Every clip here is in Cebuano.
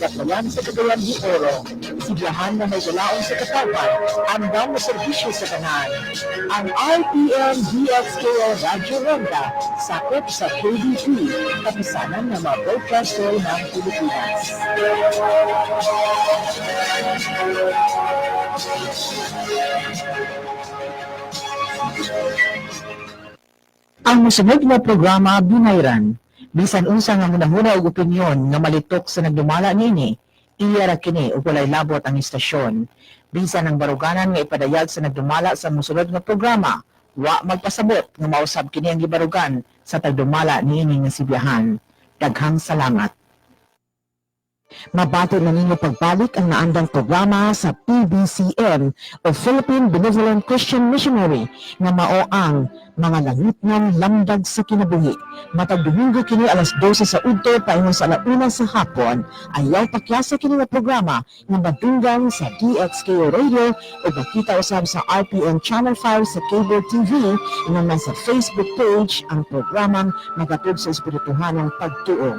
Dulaklayan sa Cagayan de Oro. Sidlahan na may galaon sa katawhan, andam na serbisyo sa tanan. Ang RPN DXKO Radyo Ronda, sakop sa KBP, kapisanan ng mga broadcaster ng Pilipinas. Ang mosunod nga programa binayran. Bisan unsa nga hunahuna ug opinyon nga malitok sa nagdumala niini, iya ra kini ug walay labot ang istasyon. Bisan ang baruganan nga ipadayag sa nagdumala sa mosunod nga programa, wa magpasabot nga mausab kini ang gibarugan sa tagdumala niini nga sidlahan. Daghang salamat. Mabato na ninyo pagbalik ang naandang programa sa PBCM o Philippine Benevolent Christian Missionary nga mao ang Mga Langitnong Lamdag sa Kinabuhi. Matag Domingo kini alas 12 sa udto paingon sa 1:00 sa hapon. Ayaw pakyasa kini nga programa nga madunggan sa DXKO Radio o makita usab sa RPN Channel 5 sa Cable TV nga nasa Facebook page ang programang magatod sa espirituhanong pagtuo.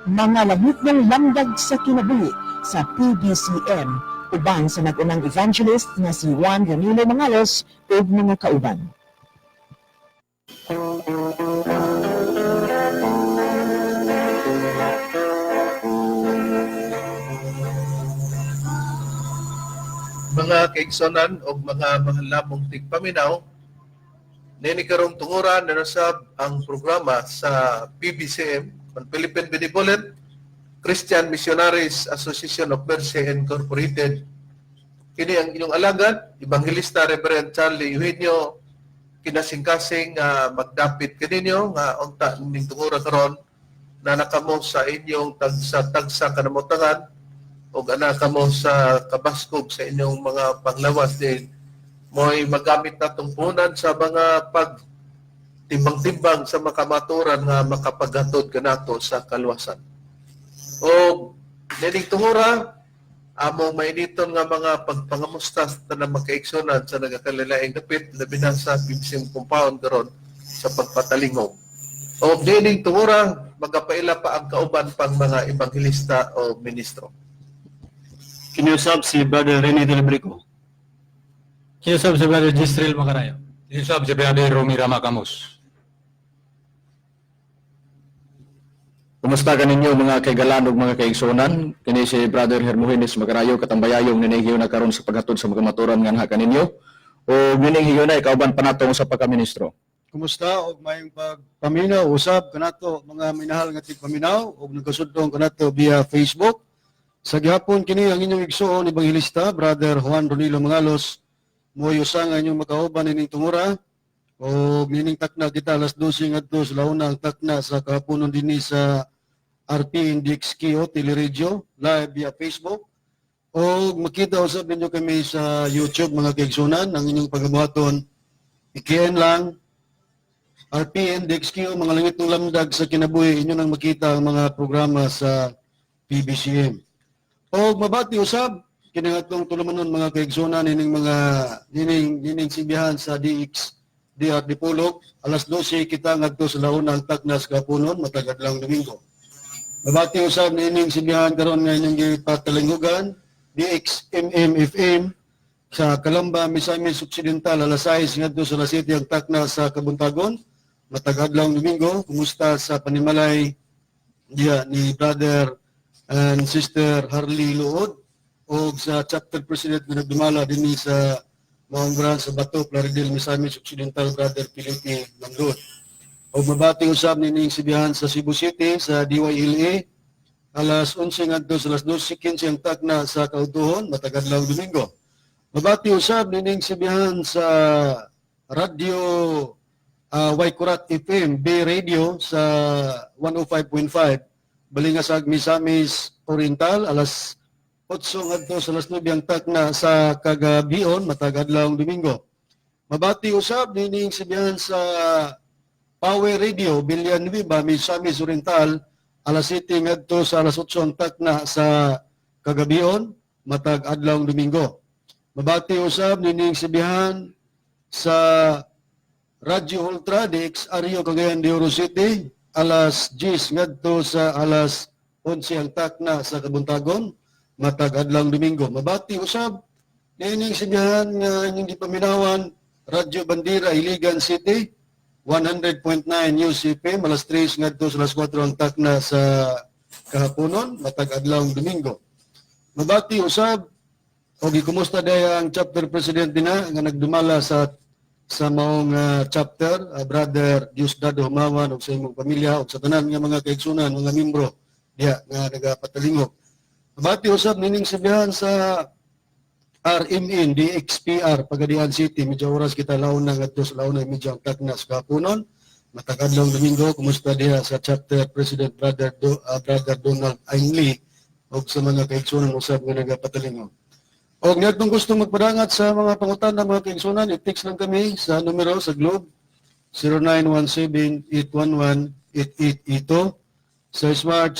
Mga Langitnong Lamdag sa Kinabuhi sa PBCM uban sa nag-unang evangelist nga si Juan Ramilo Mangalos ug mga kauban. Mga kaigsonan og mga mahalamong tigpaminaw, nini karong tungura narasab ang programa sa PBCM, ang Philippine Benevolent Christian Missionaries Association of Mercy Incorporated. Kini ang inyong alagad, Evangelista Reverend Charlie Eugenio, kinasingkasing magdapit kaninyo nga unta ning tungura karon na nakamo sa inyong tagsa-tagsa kanamotangan o ana kamo sa kabaskog sa inyong mga panglawas din mo'y magamit natong punan sa mga pag timbang-timbang sa makamaturan nga makapaghatod kanato sa kaluwasan. O nining tungura among mainiton nga mga pagpangamusta sa tanang makaigsunan sa nagakalilaing dapit labi na sa PBCM compound karon sa pagpatalingog. O nining tungura magapaila pa ang kauban pang mga ebanghelista o ministro. Kiniusap si Brother Rene Del Brico. Kiniusap si Brother Gisrel Macarayo. Kiniusap si Brother Romy Ramacamos. Kumusta kaninyo mga kaigalan ug mga kaigsunan? Kini si Brother Hermogenes Macarayo, katambayayong nining na karon sa paghatod sa makamaturan nga anha kaninyo. Ug nining higayuna kauban pa natong sa pagkaministro. Kumusta og mayong pagpaminaw usab kanato mga minahal nga tigpaminaw og nagkasudlong kanato via Facebook. Sa gihapon kini ang inyong igsuon ebanghelista Brother Juan Ronilo Mangalos mo'y usa nga inyong makauban nining tungura og nining takna kita alas 12 ngadto sa 1:00 ang takna sa kahaponon dinhi sa RP Index KO Teleradyo live via Facebook. Og makita usab ninyo kami sa YouTube, mga kaigsunan. Ang inyong pagabuhaton, ikian lang RPN DXQ Mga Langit ng Lamdag sa Kinabuhi, inyo nang makita ang mga programa sa PBCM. Og mabati usab kini atong tulumanon, mga kaigsunan, nining mga nining nining sibihan sa DX DR Dipolog, alas 12 kita ngadto sa 1:00 ang taknas kapunon matag adlaw Domingo. Mabati usab nining sibihan karon nga inyong gipatalinghugan, DXMM FM sa Calamba, Misamis Occidental, alas 6 ngadto sa alas 7 ang takna sa Kabuntagon matag adlaw Domingo. Kumusta sa panimalay diya ni Brother and Sister Harley Luod og sa chapter president nga nagdumala dinhi sa maong branch sa Bato, Plaridel, Misamis Occidental, Brother Felipe Lamlod. Og mabati usab nining sibihan sa Cebu City sa DYLA, alas 11 ngadto sa alas 12:15 ang takna sa Kautuhon matag adlaw Domingo. Mabati usab nining sibihan sa Radyo Waikurat FM B Radio sa 105.5 Balingasag, Misamis Oriental, alas 8 ngadto sa alas 9 ang takna sa kagabion matag adlaw Domingo. Mabati usab nining sibihan sa Power Radio Villanueva, Misamis Oriental, alas 7 ngadto sa alas 8 ang takna sa kagabion matag adlaw Domingo. Mabati usab nining sibihan sa Radyo Ultra DXRU Cagayan de Oro City, alas 10 ngadto sa alas 11 ang takna sa kabuntagon matag adlawng Domingo. Mabati usab niining sinyahan nga inyong gipaminawan, Radyo Bandera, Iligan City, 100.9 UCP, alas 3 ngadto sa alas 4 ang takna sa kahaponon matag adlawng Domingo. Mabati usab og gikumusta daya ang chapter president dinha nga nagdumala sa maong chapter, Brother Diosdado Humawan, ug sa imong pamilya ug sa tanan nga mga kaigsunan, mga membro diha nga nagapatalingog. Mabati usab nining sabihan sa RMN DXPR, Pagadian City, medyo oras kita 1:00 ngadto sa 1:30 ang takna sa kahaponon matag adlawng Domingo. Kumusta diha sa chapter president, Brother Donald Ainley, ug sa mga kaigsunan usab nga nagapatalingog. Og niadtong gusto magpadangat sa mga pangutana, mga kaigsunan, i-text lang kami sa numero sa Globe 0917-811-8882, sa Smart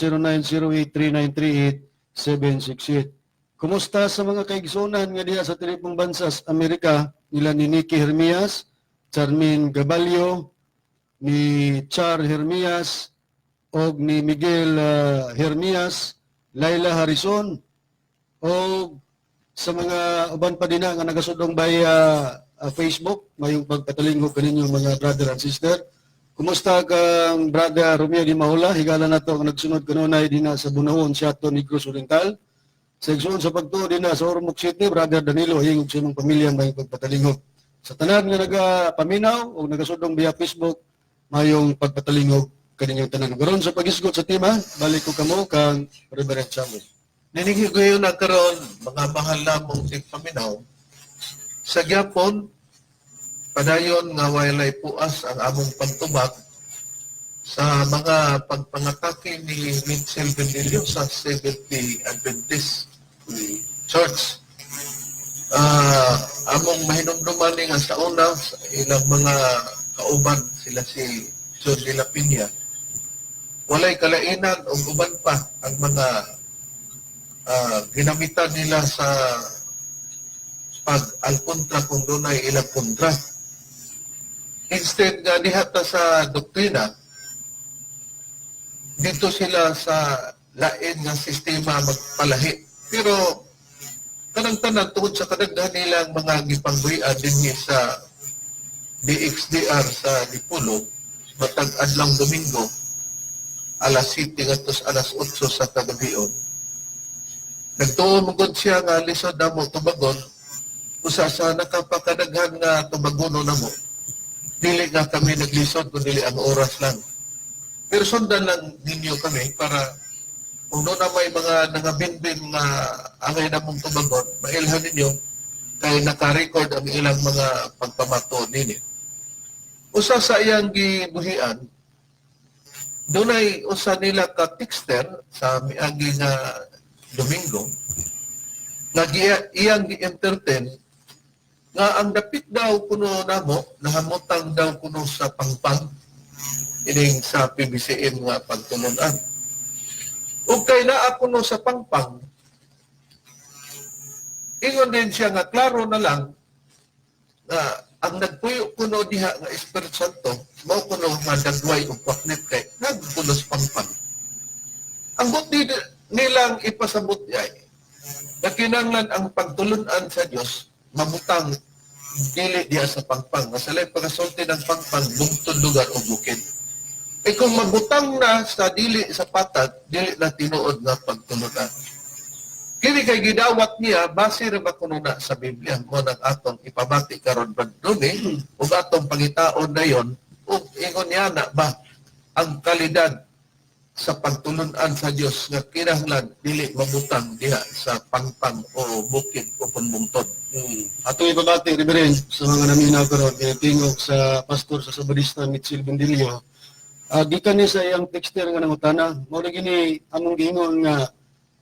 0908-3938-768. Kumusta sa mga kaigsunan nga diha sa tilipong bansa sa Amerika, nila ni Nikki Hermias, Charmin Gabalio, ni Char Hermias, og ni Miguel Hermias, Laila Harrison, og sa mga uban pa dinha nga nagasudong by Facebook, mayong pagpatalingog kaninyo, mga brother and sister. Kumusta kang Brother Romeo Di Mahula, higala nato ang nagsunod kanunay dinha sa Bunahon, Siato, Negros Oriental. Sa igsoon sa pagtuo dinha sa Ormoc City, Brother Danilo Ahing, ug sa imong pamilya, mayong pagpatalingog. Sa tanan nga nagapaminaw o nagasudong via Facebook, mayong pagpatalingog kaninyong tanan. Karon sa paghisgot sa tema, balik ko kamo kang Reverend Samuel. Nining higayon karon, mga mahal namong tigpaminaw, sa gyapon padayon nga walay puas ang among pagtubag sa mga pagpangatake ni Mitchell Benilio sa Seventh-day Adventist Church. Among mahinumduman ni nga sa una sa ilang mga kauban, sila si John de la Peña, walay kalainan o uban pa ang mga ginamitan nila sa pag-alkontra kung dunay ilang kontra. Instead nga diha ta sa doktrina, dito sila sa lain nga sistema magpalahi. Pero kanang tanan, tungod sa kadaghan nilang mga gipangbuhian dinhi sa DXDR sa Dipolog, matag adlawng Domingo, alas 7 ngadto sa alas 8 sa kagabion. Nagtuo mo gud siya nga lisod namo tubagon, usa sa nakapakadaghan nga tubagono namo. Dili nga kami naglisod kundi ang oras lang. Pero sundan lang ninyo kami para kung doon na may mga nangabinbin nga angay namong tubagon, mailhan ninyo kay naka-record ang ilang mga pagpamato nini. Usa sa iyang gibuhian, dunay usa nila ka texter sa miagi nga Domingo nga iyang gi-entertain nga ang dapit daw kuno namo nahamutang daw kuno sa pangpang ining sa PBCM nga pagtulunan. Ug kay naa kuno sa pangpang, ingon din siya nga klaro na lang na ang nagpuyo kuno diha nga Espiritu Santo mao kuno nga dagway og kwaknit kay nagpuno sa pangpang. Ang buti nilang ipasabot ay na kinahanglan ang pagtulunan sa Dios mabutang dili diha sa pangpang. Masalay pagasulti ng pangpang, bungtod lugar o bukid. Eh kung mabutang na sa dili sa patag, dili na tinuod nga pagtulunan. Kini kay gidawat niya, base ra ba kuno na sa Biblia mo nang atong ipabati karon, Brad Duni, ug atong pangitaon dayon ug ingon niya na ba ang kalidad sa pagtulunan sa Dios nga kinahanglan dili mabutang diha sa pangpang o bukid o bungtod. Atong ipabati, Reverend, sa mga naminaw karon kay tingog sa pastor sa Sabadista Mitchell Bendilio. Gikan ni sa iyang texter nga nangutana, mao lagi ni among giingon nga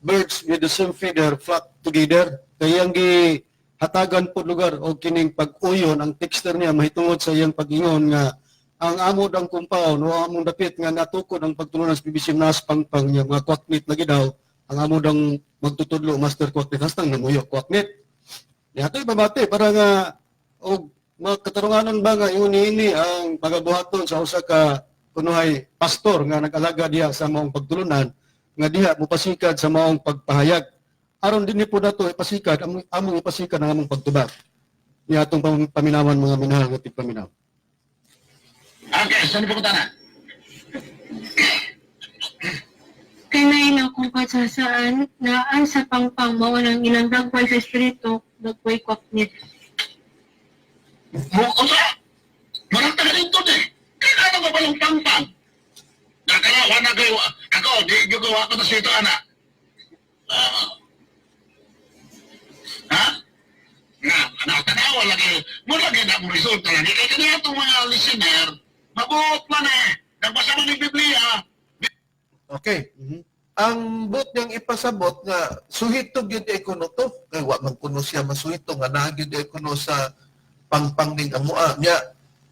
birds with the same feather flock together. Kay iyang gi hatagan pod lugar og kining pag-uyon ang texter niya mahitungod sa iyang pag-ingon nga ang amo dang compound o among dapit nga natukod ang pagtulunan sa PBC nas pangpang niya, mga kwaknit lagi daw ang amo dang magtutudlo, master kwaknit, hastang namuyo kwaknit. Ni ato ipabati para nga og mga katarunganon ba nga ingon niini ang pagabuhaton sa usa ka kunuhay pastor nga nag-alaga diha sa maong pagtulunan. nga diha mopasikad sa maong pagpahayag aron dinhi po nato ipasikad among ipasikad ang among pagtubag ni atong paminawan, mga minahal nga tigpaminaw. Okay, saan po na? Kay naila kung kasasaan naa sa pangpang mao nang ilang dagway sa espiritu, dagway kwaknit. Mo, unsa? Marang taga dito eh. Kaya ano ba balong pangpang? Nakalawa na kayo. Ako, di gagawa ko na sito, ana. Ah. Ha? Nga, nakatanawa lagi. Mula lagi na akong resulta lagi. Kaya kanya itong mga listener, mabuot man eh. Nagbasa man ng Biblia. Okay. Ang buot niyang ipasabot nga suhito gyud ay kuno to kay wa man kuno siya masuhito nga naa gyud ay kuno sa pangpang ning amoa niya,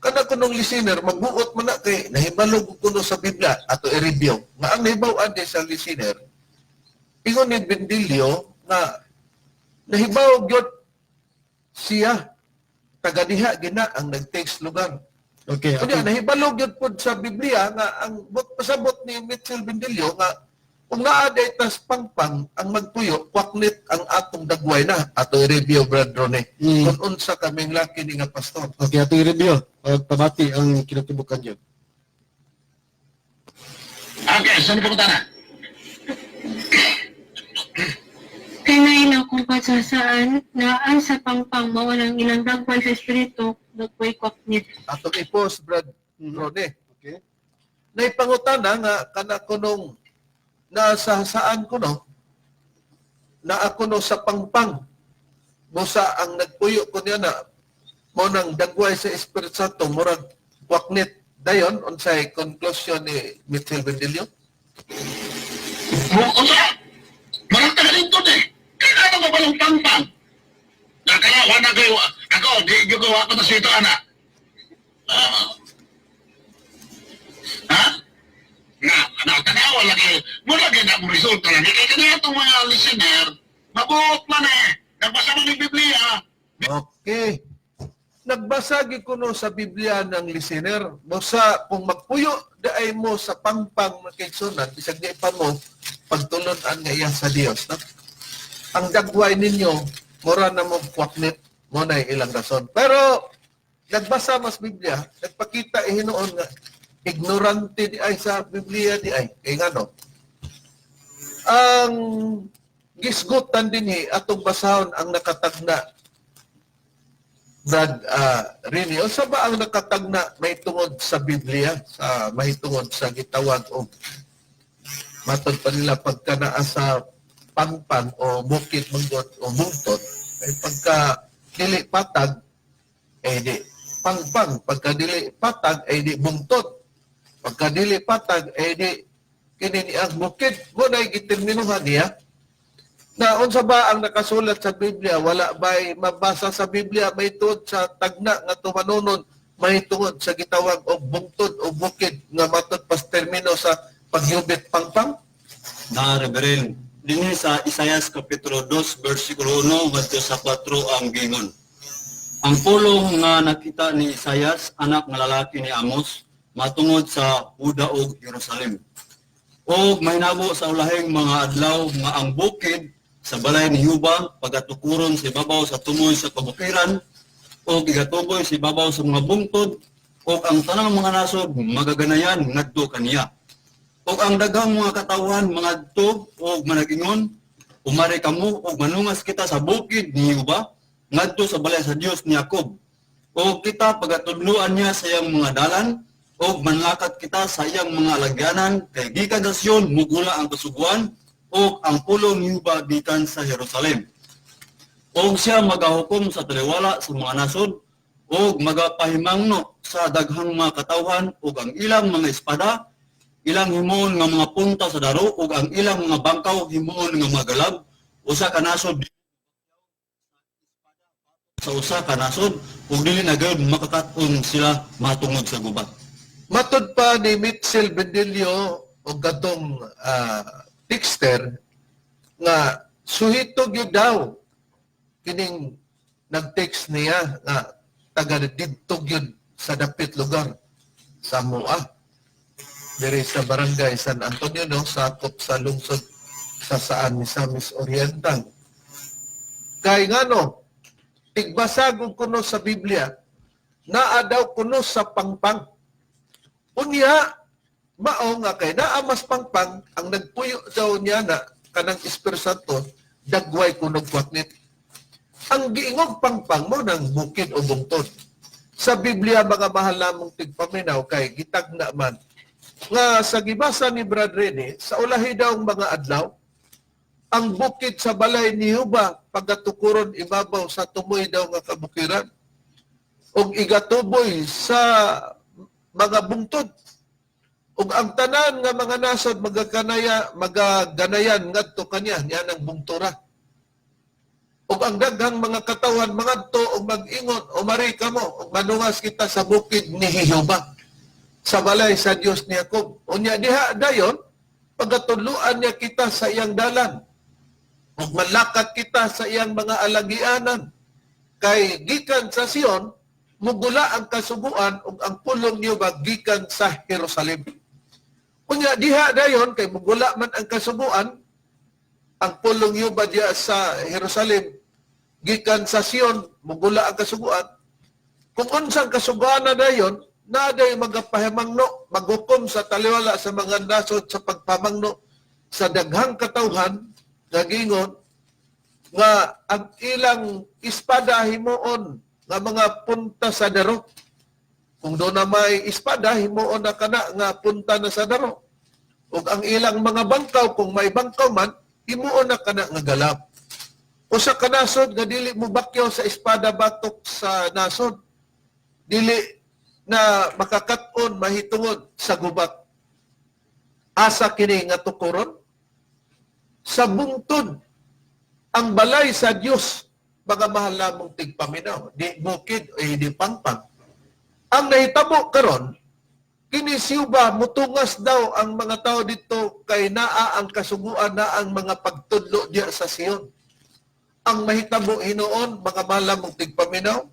kana kunong listener magbuot man na kay nahibalo ko kuno sa Biblia. Ato i-review nga ang nahibaw-an di sa listener, ingon ni Bendilio nga nahibaw gyud siya taga diha gina ang nag-text lugar. Kunya nahibalo gyud pod sa Biblia nga ang pasabot ni Mitchell Bendilio nga kung naa day tas pangpang ang magpuyo, kwaknit ang atong dagway na. Ato i-review, Brad Rone. Kung unsa kaming laki ni nga pastor. Okay, atong i-review pagpamati ang kinatibukan gyud. Okay, saan po na? Kay naila kung kasasaan naa sa pangpang mao nang ilang dagway sa espiritu, dagway kwaknit. Atong i-post, Brad Rone. Okay. Naipangutana nga kana kunong nasa saan kuno na ako no sa pangpang busa ang nagpuyo ko niya na mo nang dagway sa Espiritu Santo murag kwaknit. Dayon, unsay conclusion ni Mitchell Bendilio? Mo, unsa? Marang taga dito eh. Kaya ano ba balong pangpang? Nakalawa na kayo. Ako, di gagawa ko na sito, ana. Ah. Ha? Nga, nakatanawa lagi. Mula lagi na akong resulta lagi. Kaya kanya itong mga listener, mabuot man eh. Nagbasa man ng Biblia. Okay. Nagbasa gyud kuno sa Biblia ng listener. Busa kung magpuyo daay mo sa pangpang ng kaigsunan, bisag di pa mo pagtulon-an nga iya sa Dios, no? Ang dagway ninyo mura na mo kwaknit mo na ilang rason. Pero nagbasa mas Biblia, nagpakita hinuon nga ignorante di ay sa Biblia di ay. Kay ngano? Ang gisgutan dinhi atong basahon ang nakatagna, Brad Rini, unsa ba ang nakatagna may tungod sa Biblia, sa mahitungod sa gitawag og matod pa nila pagka naa sa pangpang o bukid manggot o bungtot, ay pagka dili patag eh di pangpang, pagka dili patag eh di bungtot, pagka dili patag eh di kini ni ang bukid mo na giterminuhan niya na unsa ba ang nakasulat sa Biblia? Wala ba'y mabasa sa Biblia may tuod sa tagna nga tumanunon may tungod sa gitawag og bungtod o bukid nga matod pas termino sa pagyubit pangpang? Na Reverend, dinhi sa Isayas Kapitulo 2 versikulo 1 ngadto sa 4 ang gingon. Ang pulong nga nakita ni Isayas, anak nga lalaki ni Amos, matungod sa Huda ug Jerusalem. Og mahinabo sa ulahing mga adlaw nga ang bukid sa balay ni Yuba pagatukuron sa ibabaw sa tumoy sa kabukiran og igatuboy sa ibabaw sa mga bungtod og ang tanang mga nasod magaganayan ngadto kaniya. Ug ang daghang mga katawhan mangadto og managingon, "Umari kamo og manungas kita sa bukid ni Yuba ngadto sa balay sa Dios ni Jacob. Og kita pagatudloan niya sa iyang mga dalan og manlakat kita sa iyang mga alagyanan, kay gikan sa Sion mugula ang kasuguan ug ang pulong ni Yuba gikan sa Jerusalem. Og siya magahukom sa taliwala sa mga nasod ug magapahimangno sa daghang mga katawhan, ug ang ilang mga espada ilang himuon nga mga punta sa daro ug ang ilang mga bangkaw himuon nga mga galab, usa ka nasod sa usa ka nasod, ug dili na gayud makakat-on sila matungod sa gubat." Matod pa ni Mitchell Bendilio o katong texter nga suhito gyud daw kining nag-text niya nga taga didto gyud sa dapit lugar sa Mua. Diri sa Barangay San Antonio, no, sakop sa lungsod sa Saan, Misamis Oriental. Kay ngano, tigbasag og kuno sa Biblia, naa daw kuno sa pangpang. Unya, mao nga kay naa mas pangpang, ang nagpuyo daw niya na kanang Espiritu Santo, dagway kunog kwaknit. Ang giingog pangpang mo ng bukid o bungtod. Sa Biblia, mga mahal namong tigpaminaw, kay gitagna man nga sa gibasa ni Brad Rene, sa ulahi daw mga adlaw, ang bukid sa balay ni Huba pagkatukuron ibabaw sa tumoy daw nga kabukiran ug igatuboy sa mga bungtod ug ang tanan nga mga nasod magakanaya magaganayan ngadto kanya niya ang bungtura ug ang daghang mga katawhan mangadto ug mag-ingon, "O mari kamo ug manungas kita sa bukid ni Jehova, sa balay sa Dios ni Jacob. Unya diha dayon pagatudloan niya kita sa iyang dalan ug malakat kita sa iyang mga alagianan, kay gikan sa Sion mugula ang kasuguan ug ang pulong niyo ba gikan sa Jerusalem." Unya diha dayon kay mugula man ang kasuguan, ang pulong niyo ba diha sa Jerusalem, gikan sa Sion mugula ang kasuguan. Kung unsang kasuguan na dayon, naa day magapahimangno, maghukom sa taliwala sa mga nasod sa pagpamangno sa daghang katawhan nga gingon nga ang ilang espada himuon nga mga punta sa daro. Kung doon na may espada, himuon na kana nga punta na sa daro. Ug ang ilang mga bangkaw, kung may bangkaw man, himuon na kana nga galap. Usa ka nasod nga dili mo bakyaw sa espada batok sa nasod. Dili na makakat-on mahitungod sa gubat. Asa kini nga tukuron? Sa bungtod. Ang balay sa Dios, mga mahal namong tigpaminaw, di bukid o di pangpang. Ang nahitabo karon, kini siyuba mutungas daw ang mga tao dito kay naa ang kasuguan, na ang mga pagtudlo diya sa Sion. Ang mahitabo hinuon, mga mahal namong tigpaminaw,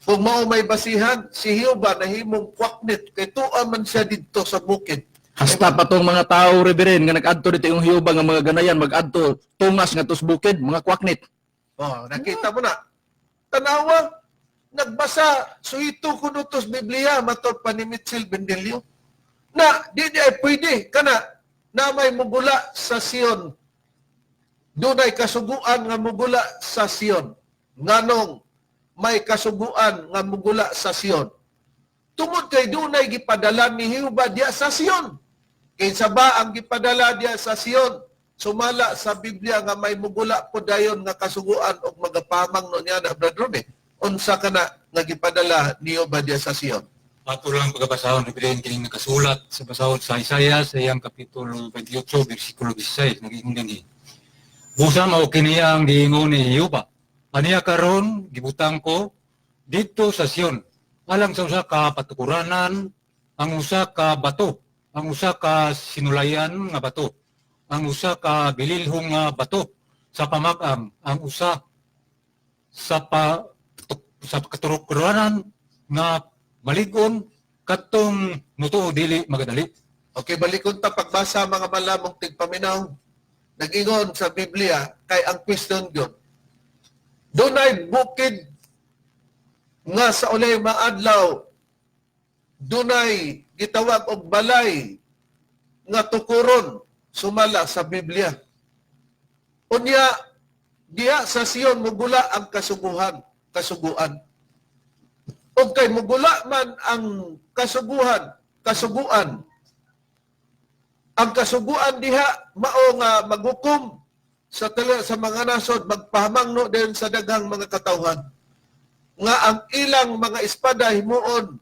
kung mao may basihan, si Jehova nahimong kwaknit kay tuwa man siya didto sa bukid. Hasta pa tong mga tao, Reverend, nga nag-adto dito yung Hiyuba nga mga ganayan, mag-adto tungas nga tos bukid, mga kwaknit. Oh, nakita mo na. Tanawa, nagbasa suito kuno tos Biblia matod pa ni Mitchell Bendelio. Na di di ay pwede kana na may mugula sa Sion. Dunay kasuguan nga mugula sa Sion. Nganong may kasuguan nga mugula sa Sion? Tungod kay dunay gipadala ni Jehova diya sa Sion. Kinsa ba ang gipadala diya sa Sion? Sumala sa Biblia nga may mugula po dayon nga kasuguan og magapamang no niya na, Brad Ruby. Unsa kana nga gipadala niyo ba diya sa Sion? Ato lang pagkabasahon, Reverend, kining nakasulat sa basahon sa Isaiah sa iyang kapitulo 28, versikulo 16, naging dinhi. "Busa mao kini ang giingon ni Jehova. Aniya karon gibutang ko didto sa Sion alang sa usa ka patukuranan, ang usa ka bato, ang usa ka sinulayan nga bato, ang usa ka bililhong nga bato sa pamag-ang, ang usa sa pa sa katurukuranan nga malig-on, katong mutuo dili magadali." Okay, balikon ta pagbasa, mga malamong tigpaminaw. Nag-ingon sa Biblia kay ang question gyud. Dunay bukid nga sa ulay maadlaw dunay gitawag og balay nga tukuron sumala sa Biblia. Unya diha sa Sion mugula ang kasuguhan, kasuguan. Og kay mugula man ang kasuguhan, kasuguan, ang kasuguan diha mao nga maghukom sa tala, sa mga nasod, magpahamangno din sa daghang mga katawhan nga ang ilang mga espada himuon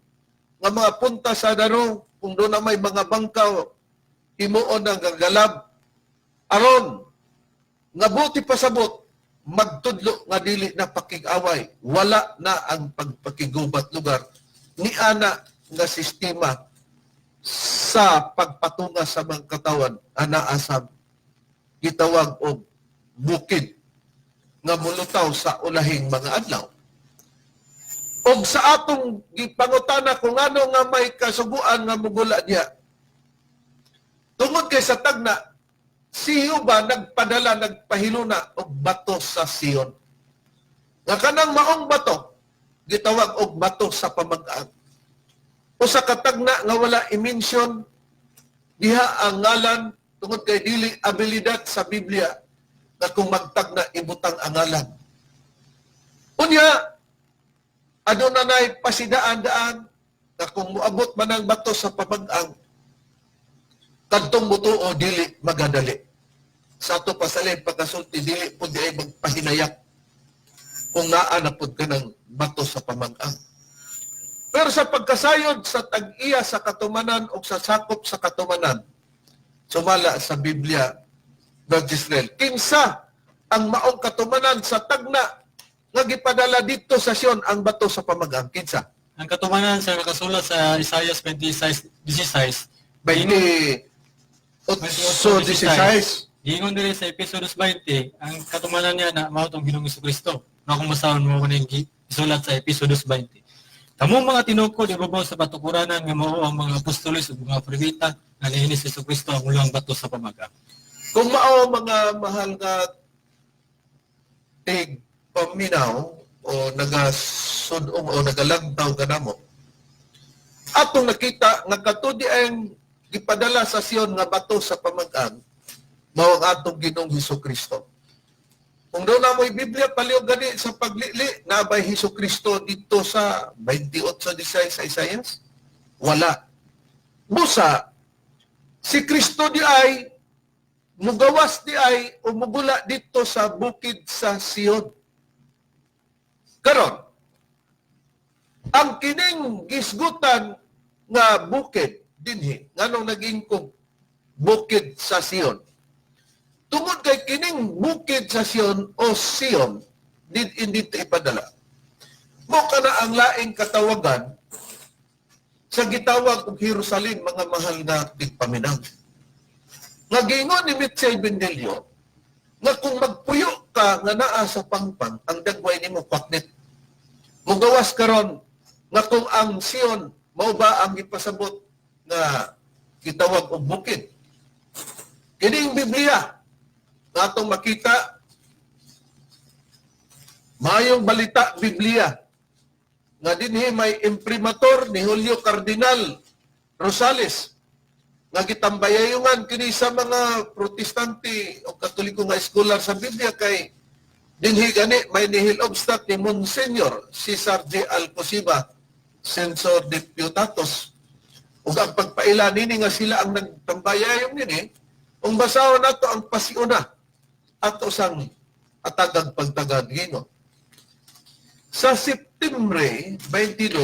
nga mga punta sa daro, kung doon na may mga bangkaw himuon ang gagalab, aron nga buti pasabot magtudlo nga dili na pakig-away, wala na ang pagpakigubat lugar ni ana nga sistema sa pagpatunga sa mga katawan ana asam gitawag og bukid nga mulutaw sa ulahing mga adlaw. Og sa atong gipangutana kung ano nga may kasuguan nga mugula diha. Tungod kay sa tagna, si Jehova nagpadala, nagpahiluna og bato sa Sion. Nga kanang maong bato, gitawag og bato sa pamag-ang. Usa ka tagna nga wala i-mention diha ang ngalan tungod kay dili abilidad sa Biblia nga kung magtagna ibutang ang ngalan. Unya, aduna nay pasidaan-daan nga kung moabot man ang bato sa pamag-ang, kadtong mutuo dili magadali. Sa ato pasalin pagkasulti, dili pud di ay magpahinayak kung naa na pud ka ng bato sa pamag-ang. Pero sa pagkasayod sa tag-iya sa katumanan o sa sakop sa katumanan, sumala sa Biblia, Brother Israel, kinsa ang maong katumanan sa tagna nga gipadala dito sa Sion ang bato sa pamag-ang? Kinsa? Ang katumanan sa nakasulat sa Isaiah 26, 16, 28:16. Giingon diri sa Episo 2:20, ang katumanan niya na mao tong Ginoong Kristo. Na kung basahon mo kuning isulat sa Episo 2:20. Kamo mga tinukod ibabaw sa patukuranan nga mao ang mga apostoles ug mga propeta nga niini si Kristo ang ulang bato sa pamaga. Kung mao, mga mahal nga tig paminaw o nagasudong o nagalagdaw kanamo, atong nakita nga katudi ang gipadala sa Sion nga bato sa pamag-ang mao ang atong Ginoong Hesus Kristo. Kung daw na mo'y Biblia, paliw gani sa paglili, nabay Hesus Kristo dito sa 28:16 sa Isaias? Wala. Busa, si Kristo di ay mugawas di ay o mugula dito sa bukid sa Sion. Karon, ang kining gisgutan nga bukid dinhi, nganong naging kong bukid sa Sion? Tungod kay kining bukid sa Sion o Sion, did hindi ipadala. Mo kana ang laing katawagan sa gitawag og Jerusalem, mga mahal nga tigpaminaw. Nga giingon ni Mitchell Bendelio, nga kung magpuyo ka nga naa sa pangpang, ang dagway nimo kwaknit. Mugawas karon nga kung ang Sion mao ba ang gipasabot nga gitawag og bukid. Kining Biblia nga atong makita, Maayong Balita Biblia, nga dinhi may imprimatur ni Julio Cardinal Rosales nga gitambayayungan kini sa mga Protestante o Katoliko nga scholar sa Biblia kay dinhi gani may nihil obstat ni Monsignor Cesar J. Alcosiba, Censor Deputatus. Ug ang pagpaila nini nga sila ang nagtambayayong nini, kung basahon nato ang pasiuna ato sang atagag pagtagad Ginoo. Sa Septembre 22,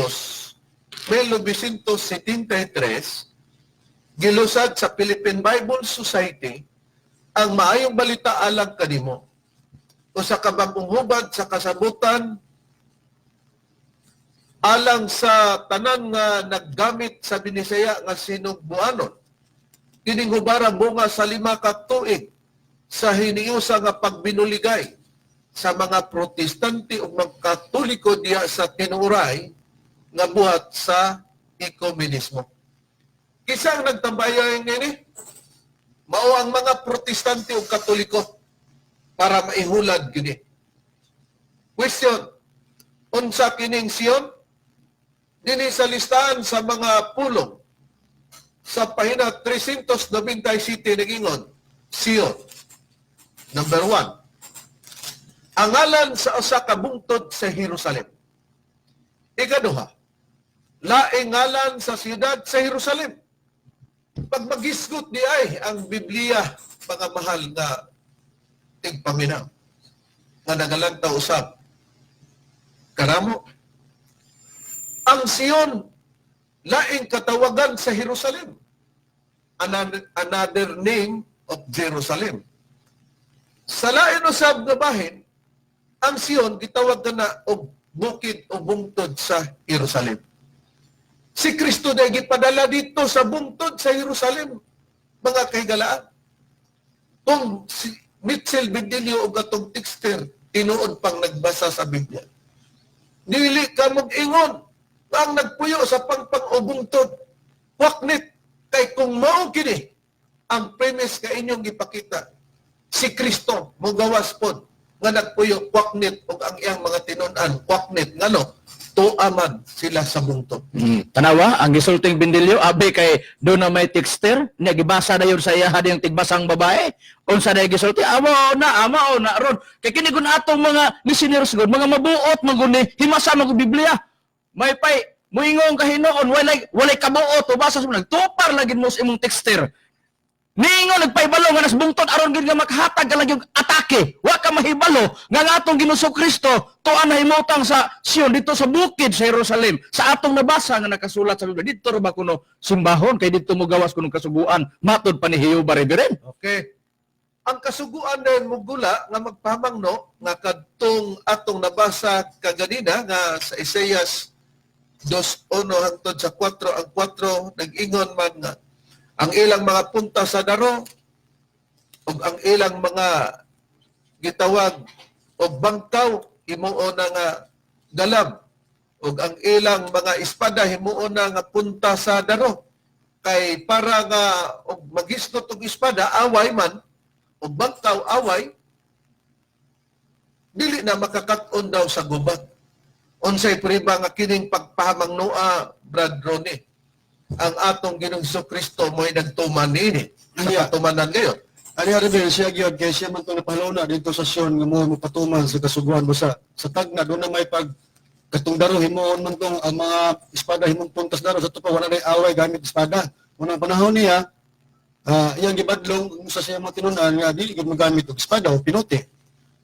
1973, gilusad sa Philippine Bible Society ang Maayong Balita alang kanimo, usa ka bag-ong hubad sa kasabutan alang sa tanan nga naggamit sa Binisaya nga sinugbuanon. Kining hubara bunga sa 5 ka tuig sa hiniusa nga pagbinuligay sa mga Protestante ug mga Katoliko diha sa tinuray nga buhat sa ekumenismo. Kinsa ang nagtambayan ngini? Mao ang mga Protestante ug Katoliko para maihulad kini. Question, unsa kining Sion? Dinhi sa listahan sa mga pulong sa pahina 397 nagingon, Sion. Number 1, ang ngalan sa usa ka bungtod sa Jerusalem. Ikaduha, laing ngalan sa siyudad sa Jerusalem. Pag magisgot di ay ang Biblia, mga mahal nga tigpaminaw, nga nagalantaw usab karamo, ang Sion, laing katawagan sa Jerusalem. Another name of Jerusalem. Sa lain usab nga bahin, ang Sion gitawag na og bukid o bungtod sa Jerusalem. Si Kristo na gipadala dito sa bungtod sa Jerusalem, mga kahigalaan. Kung si Mitchell Bendelio o gatong texter, tinuod pang nagbasa sa Biblia, dili ka mag-ingon ang nagpuyo sa pangpang o bungtod. Waknit, kay kung mao kini, Ang premise nga inyong gipakita, si Kristo mogawas pod nga nagpuyo kwaknit ug ang iyang mga tinun-an kwaknit, ngano tuaman sila sa bungtod. Tanawa, ang gisulting Bindilyo, abi kay doon na may texter, niya gibasa na yun sa iya yung tigbasang babae. Unsa na gisulti, amo na, ama o na ron. Kay kini gun atong mga listeners gud, mga mabuot man gud ni, himasa man gud Biblia. May pay muingong kahinoon, walay walay kabuot o basa sa nagtupar lagi mo sa imong texter. Niingon nagpaibalo nga nas bungtod aron gid nga makahatag ka lang yung atake. Wa ka mahibalo nga ang atong Ginoong Kristo tuan nahimutang sa Sion dito sa bukid sa Jerusalem. Sa atong nabasa nga nakasulat sa Biblia didto ra ba kuno simbahon kay didto mo gawas kuno kasuguan matod pa ni Jehova, Reverend. Okay. Ang kasuguan din mugula nga magpamangno nga kadtong atong nabasa kaganina nga sa Isaias 2:1 hangtod sa 4, ang 4 nag-ingon man nga ang ilang mga punta sa daro ug ang ilang mga gitawag og bangkaw himuon na nga galab ug ang ilang mga espada himuon na nga punta sa daro, kay para nga og magisnot og espada away man og bangkaw away, dili na makakat-on daw sa gubat. Unsay priba nga kining pagpahamangnoa, Brad Ronnie, ang atong Ginoong Kristo mo'y nagtuman niini sa katumanan ngayon? Ani Rebel, siya gyud kay siya man tong napahaluna dito sa Sion nga mo mopatuman sa kasuguan basta sa tagna doon na may pag katong daro himuon man tong ang mga espada himong puntas daro sa tupa, wala nay away gamit espada. Unang panahon niya, iyang gibadlong sa siya mga tinunan nga dili gid magamit og espada o pinuti.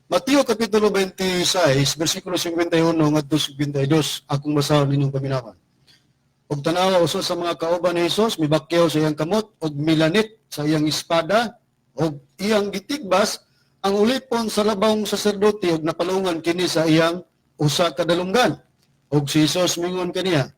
Mateo kapitulo 26 bersikulo 51 ngadto 52 akong basahon ninyong paminawan. Ug tanawa usa sa mga kauban ni Hesus mibakyaw sa iyang kamot ug milanit sa iyang espada ug iyang gitigbas ang ulipon sa labawng saserdote ug napalungan kini sa iyang usa ka dalunggan. Ug si Hesus mingon kaniya,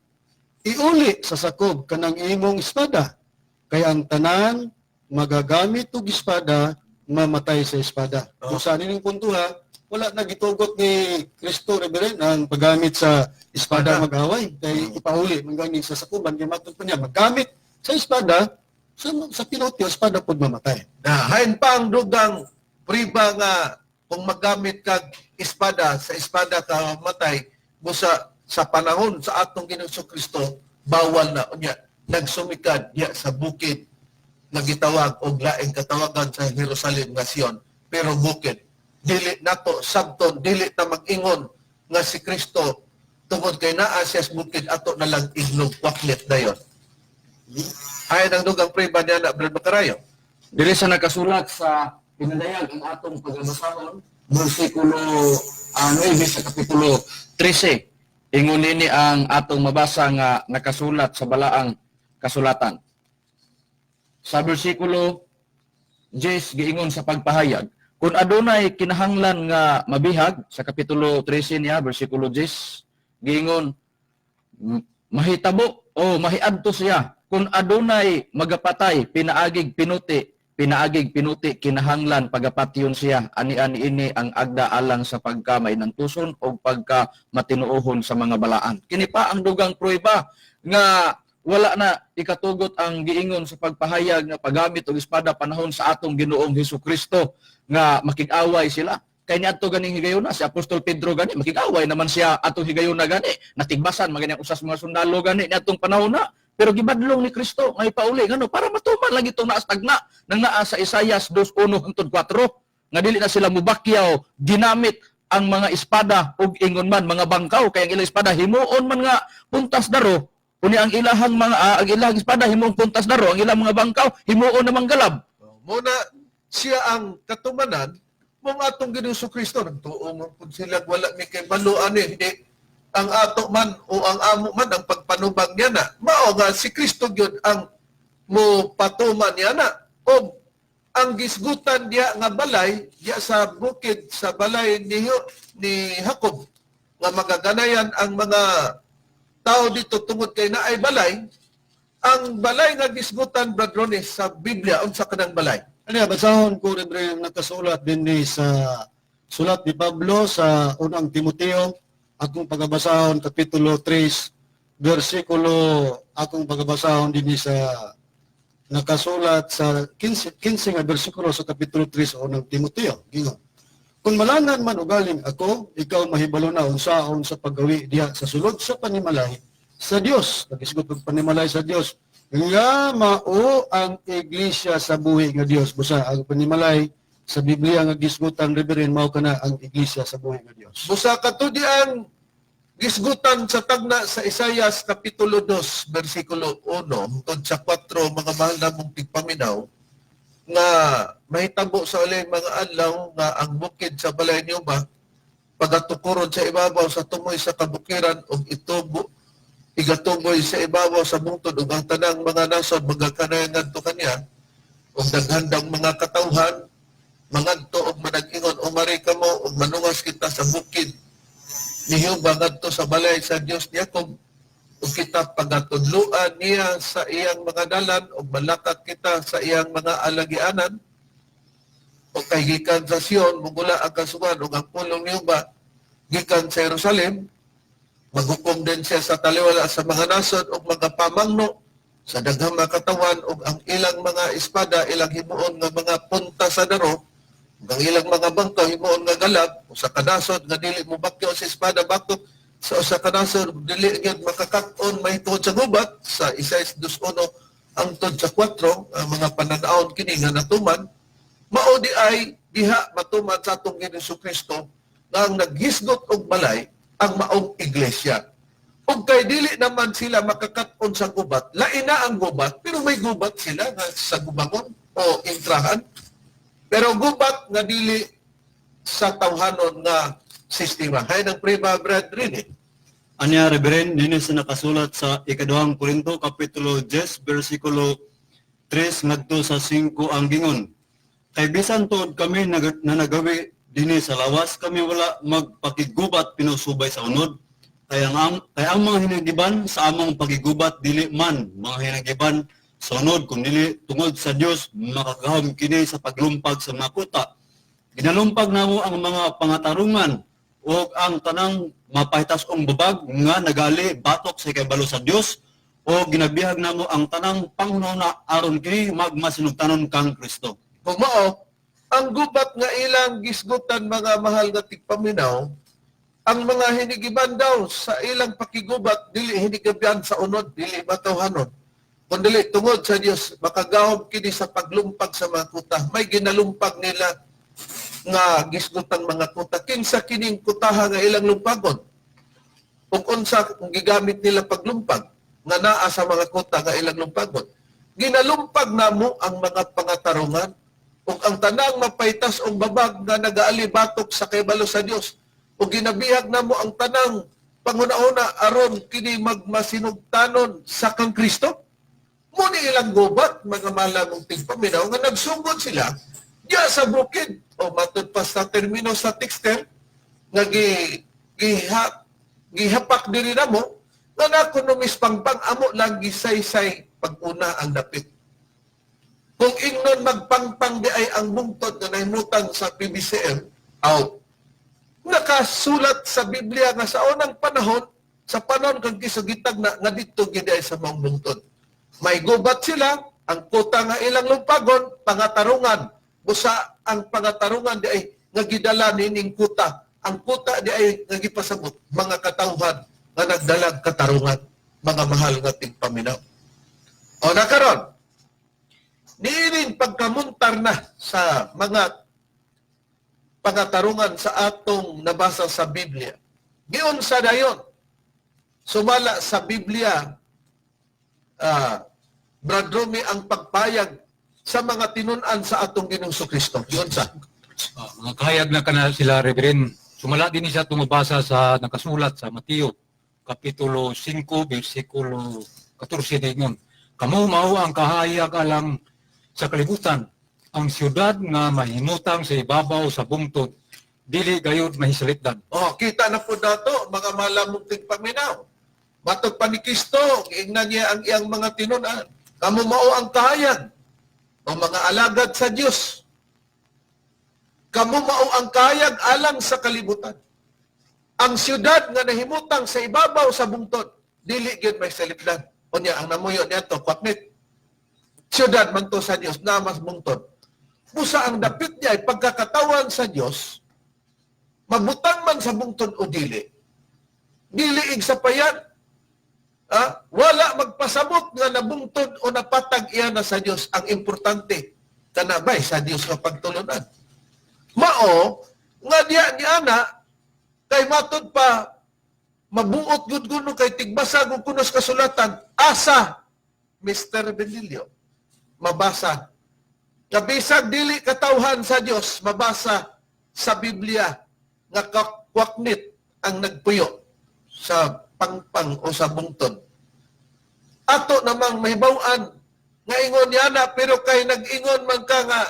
"Iuli sa sakob kanang imong espada, kay ang tanan magagamit og espada mamatay sa espada." Kung sa nining puntuha, wala na gitugot ni Kristo, Reverend, ang paggamit sa espada mag-away. Kay ipauli, mangganing sa sakuban, kay matod pa niya, maggamit sa espada, sa pilote, espada pod mamatay. Na hain pa ang dugang priba nga kung maggamit kag espada, sa espada ka matay, busa sa panahon sa atong Ginoong Kristo bawal na. Unya nagsumikad diya sa bukid nga gitawag og laing katawagan sa Jerusalem nga Sion, pero bukid. Dili nato sabton, dili ta mag-ingon nga si Kristo tungod kay naa siya sa bukid ato na lang ignog waklit dayon. Ay ang dugang priba niya na, Brad Macarayo. Dili sa nakasulat sa pinadayag ang atong pagabasahon, bersikulo 9 sa kapitulo 13. Ingon nini ang atong mabasa nga nakasulat sa balaang kasulatan. Sa bersikulo 10 giingon sa pagpahayag, kung adunay kinahanglan nga mabihag, sa kapitulo 13 niya bersikulo 10 giingon, mahitabo o mahiadto siya kung adunay magapatay pinaagig pinuti, pinaagig pinuti kinahanglan pagapatyon siya. Ani-ani ini ang agda alang sa pagka mainantuson o pagka matinuohon sa mga balaan. Kini pa ang dugang pruweba nga wala na ikatugot ang giingon sa pagpahayag nga paggamit og espada panahon sa atong Ginoong Hesus Kristo nga makig-away sila. Kay niadto ganing higayuna si Apostol Pedro gani makig-away naman siya atong higayuna gani, natigbasan magani ang usas mga sundalo gani niadtong panahon na, pero gibadlong ni Kristo nga ipauli ngano para matuman lang itong naastagna nang naa sa Isayas 2:1 hangtod 4 nga dili na sila mubakyaw ginamit ang mga espada ug ingon man mga bangkaw, kay ang ilang espada himuon man nga puntas daro. Unya ang ilahang mga ang ilahang espada himuong puntas daro, ang ilang mga bangkaw himuon namang galab. Muna siya ang katumanan mong atong Ginoong Kristo nagtuo man pud sila wala mi kay balo ani, hindi ang ato man o ang amo man ang pagpanubang niya na mao nga si Kristo gyud ang mo patuman niya na. Og ang gisgutan diya nga balay diya sa bukid sa balay ni Jacob nga magaganayan ang mga tao dito tungod kay naay balay. Ang balay nga gisgutan, Brad Ronnie, sa Biblia, unsa kanang balay? Ano, basahon ko, Reverend, nakasulat din ni sa sulat ni Pablo sa unang Timoteo, akong pagabasahon, Kapitulo 3, versikulo, akong pagabasahon din ni sa Nakasulat sa 15, 15 nga bersikulo sa Kapitulo 3 sa Unang Timoteo. Gingon: "Kung malangan man ugaling ako, ikaw mahibalo na unsaon sa paggawi diha sa sulod sa panimalay sa Dios." Nagisgot og panimalay sa Dios nga mao ang iglesia sa buhi nga Dios. Busa ang panimalay sa Biblia nga gisgutan, Reverend, mao kana ang iglesia sa buhi nga Dios. Busa kato di ang gisgutan sa tagna sa Isayas Kapitulo 2 versikulo 1 hangtod sa 4, mga mahal namong tigpaminaw, nga mahitabo sa uling mga adlaw nga ang bukid sa balay niyo ba pagatukuron sa ibabaw sa tumoy sa kabukiran ug itubo igatuboy sa ibabaw sa bungtod, ug ang tanang mga nasod magakanayan ngadto kaniya, ug daghan daw mga katawhan mangadto og manag-ingon, "Umari kamo ug manungas kita sa bukid ni Jehova, ngadto sa balay sa Dios ni Jacob, ug kita pagatudloan niya sa iyang mga dalan ug malakak kita sa iyang mga alagianan." O kay gikan sa Sion mugula ang kasugan ug ang pulong ni Jehova gikan sa Jerusalem. Maghukom din siya sa taliwala sa mga nasod ug mga pamangno sa daghang mga katawan, ug ang ilang mga espada ilang himuon nga mga punta sa daro ug ang ilang mga bangkaw himuon nga galab. Usa ka nasod nga dili mo bakyo sa espada batok sa usa ka nasod, dili gyud makakat-on mahitungod sa gubat, sa Isaias 2:1 hangtod sa 4. Ang mga pananawon kini nga natuman, mao di ay diha matuman sa atong Ginoong Kristo nga ang naghisgot og balay ang maong iglesia. Ug kay dili naman sila makakat-on sa gubat, lain na ang gubat, pero may gubat sila nga sa gubangon o intrahan. Pero gubat nga dili sa tawhanon nga sistema. Hay ng prima, brethren eh. Anya, Reverend, dinhi sa nakasulat sa Ikaduhang Korinto kapitulo 10 bersikulo 3 ngadto sa 5 ang gingon: "Kay bisan tuod kami na nagawi dinhi sa lawas, kami wala magpakigubat pinusubay sa unod. Kay ang mga hinagiban sa among pagigubat dili man mga hinagiban sa unod, kun dili tungod sa Dios makagahom kini sa paglumpag sa mga kuta. Ginalumpag namo ang mga pangatarungan ug ang tanang mapahitas-ong babag nga nagali batok sa ikabalo sa Dios, o ginabihag namo ang tanang panghunahuna aron kini magmasinugtanon kang Kristo." Kung mao, ang gubat nga ilang gisgutan, mga mahal nga tigpaminaw, ang mga hinigiban daw sa ilang pakigubat, dili hinigiban sa unod, dili matawhanon, kung dili tungod sa Dios, makagahom kini sa paglumpag sa mga kuta. May ginalumpag nila nga gisgutan mga kuta. Kinsa kining kutaha nga ilang lumpagon? Ug unsa kung gigamit nila paglumpag nga naa sa mga kuta nga ilang lumpagon? "Ginalumpag namo ang mga pangatarungan ug ang tanang mapaytas og babag nga nagaalibatok sa kaybalo sa Dios, ug ginabihag namo ang tanang panghuna-huna aron kini magmasinugtanon sa kang Kristo." Muni ilang gubat, mga malamong tigpaminaw, nga nagsugod sila diya sa bukid o matud pa sa termino sa texter nga gihapak diri namo nga nakuno pangpang amo lang gisaysay pag-una ang dapit. Kung ingnon magpangpang di ay ang bungtod nga nahimutang sa PBCM, out. Nakasulat sa Biblia nga sa unang panahon, sa panahon kang kisugitag na nga didto gid ay sa maong bungtod. May gubat sila, ang kuta nga ilang lumpagon, pangatarungan. Busa ang pangatarungan di ay nga gidala nining kuta. Ang kuta di ay nga gipasabot mga katawhan nga nagdalag katarungan, mga mahal nga tigpaminaw. O nakaron, niining pagkamuntar na sa mga pangatarungan sa atong nabasa sa Biblia. Giunsa dayon? Sumala sa Biblia, Brad Romy, ang pagpayag sa mga tinun-an sa atong Ginoong Kristo. Giunsa? Mga kahayag na kana sila, Reverend. Sumala din siya tumabasa sa nakasulat sa Mateo, Kapitulo 5, versikulo 14 ningon: "Kamo mao ang kahayag alang sa kalibutan. Ang siyudad nga mahimutang sa ibabaw sa bungtod, dili gayud mahisilitdan." Oh, kita na po dato, mga malamong tigpaminaw. Matod pa ni Kristo, giingnan niya ang iyang mga tinun-an. "Kamo mao ang kahayag o mga alagad sa Dios. Kamo mao ang kahayag alang sa kalibutan. Ang siyudad nga nahimutang sa ibabaw sa bungtod, dili gyud may salipdan." Unya ang namuyo niadto, kwaknit. Siyudad man to sa Dios na mas bungtod. Busa ang dapit niya ay pagkakatawan sa Dios, mabutang man sa bungtod o dili. Dili ig sa payag. Ah, wala magpasabot nga nabungtod o napatag iya na sa Dios. Ang importante kanabay sa Dios nga pagtulunan. Mao nga diya ni ana kay matud pa mabuot gud kuno kay tigbasa gud kuno sa kasulatan asa Mr. Benilio mabasa. Kabisag dili katawhan sa Dios mabasa sa Biblia nga kakwaknit ang nagpuyo sa pangpang o sa bungtod. Ato namang mahibaw-an nga ingon niana pero kay nag-ingon man ka nga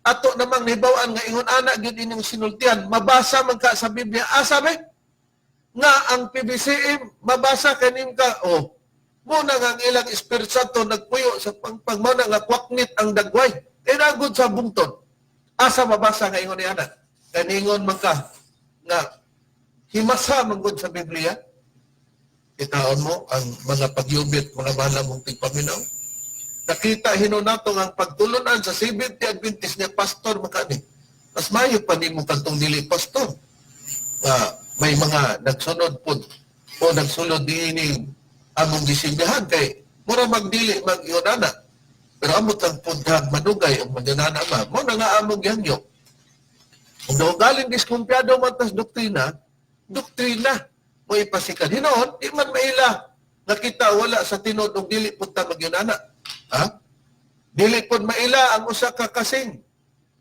ato namang nahibaw-an nga ingon ana gyud inyong sinultian mabasa man ka sa Biblia asa be nga ang PBCM mabasa kanim ka oh muna nga ang ilang Espiritu Santo nagpuyo sa pangpang mo na nga kwaknit ang dagway kay nagod sa bungtod asa mabasa nga ingon niana kay ningon man ka nga himasa man gud sa Biblia. Itaon mo ang mga pagyubit, mga mahal mong tigpaminaw. Nakita hinuon nato ang pagtulunan sa Seventh-day Adventist nga pastor makani. Mas mayo pa nimo kantong dili pastor. May mga nagsunod pod o nagsunod diini among gisimbahan kay mura magdili mag ana. Pero amot ang pudhag manugay ang maganana ma. Mo na nga among gihangyo. Kung daw galing diskumpiyado man tas doktrina, doktrina mo ipasikan. Hinoon, di man maila nakita wala sa tinuod og dili pud ta magyunana. Ha? Dili pud maila ang usa ka kasing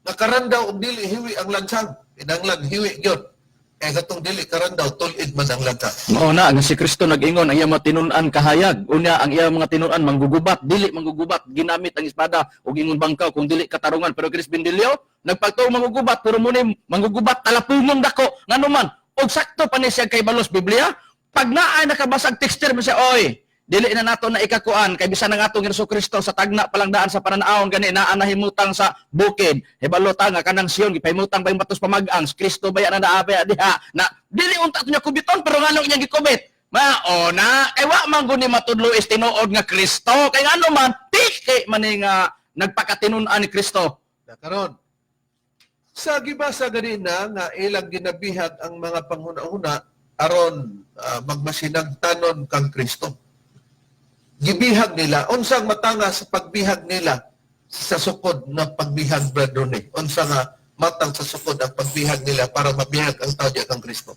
nakarandaw og dili hiwi ang lansang. Pinanglan hiwi gyud. Kay katong dili karandaw tul-id man ang lansang. Mao na nga si Kristo nag-ingon ang iyang mga tinun-an kahayag. Unya ang iyang mga tinun-an manggugubat, dili manggugubat, ginamit ang espada ug ingon bangkaw kung dili katarungan. Pero Chris Bendilio nagpagtuo manggugubat pero muni manggugubat talapungong dako ngano man og sakto pa ni siya kay balos Biblia. Pag naay nakabasag texture mo siya, oy, dili na nato na ikakuan kay bisan ang atong Hesus Kristo sa tagna palang daan sa pananawon gani naa nahimutang sa bukid. Hibalo ta nga kanang Sion gipahimutang ba yung batos pamag-ang si Kristo baya na naabe diha na dili unta ato niya kubiton pero nganong iyang gikubit? Mao na kay wa man guni matudlo is tinuod nga Kristo kay ngano man tiki man ni nga nagpakatinun-an ni Kristo. Na karon sa gibasa ganina nga ilang ginabihag ang mga panghuna-huna aron magmasinagtanon kang Kristo. Gibihag nila unsang matanga sa pagbihag nila sa sukod na pagbihag, Brother Ronnie? Unsa nga matang sa sukod ang pagbihag nila para mabihag ang tao diya kang Kristo?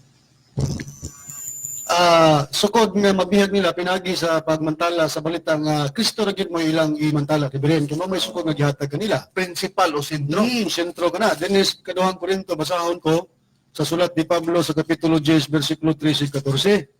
Sukod nga mabihag nila pinagi sa pagmantala sa balita nga Kristo ra gyud mo ilang imantala kay Beren kay mao may sukod nga gihatag kanila. Principal o sentro. Sentro ka na. Dinis kaduhang Korinto basahon ko sa sulat ni Pablo sa kapitulo 10 bersikulo 13 ug 14.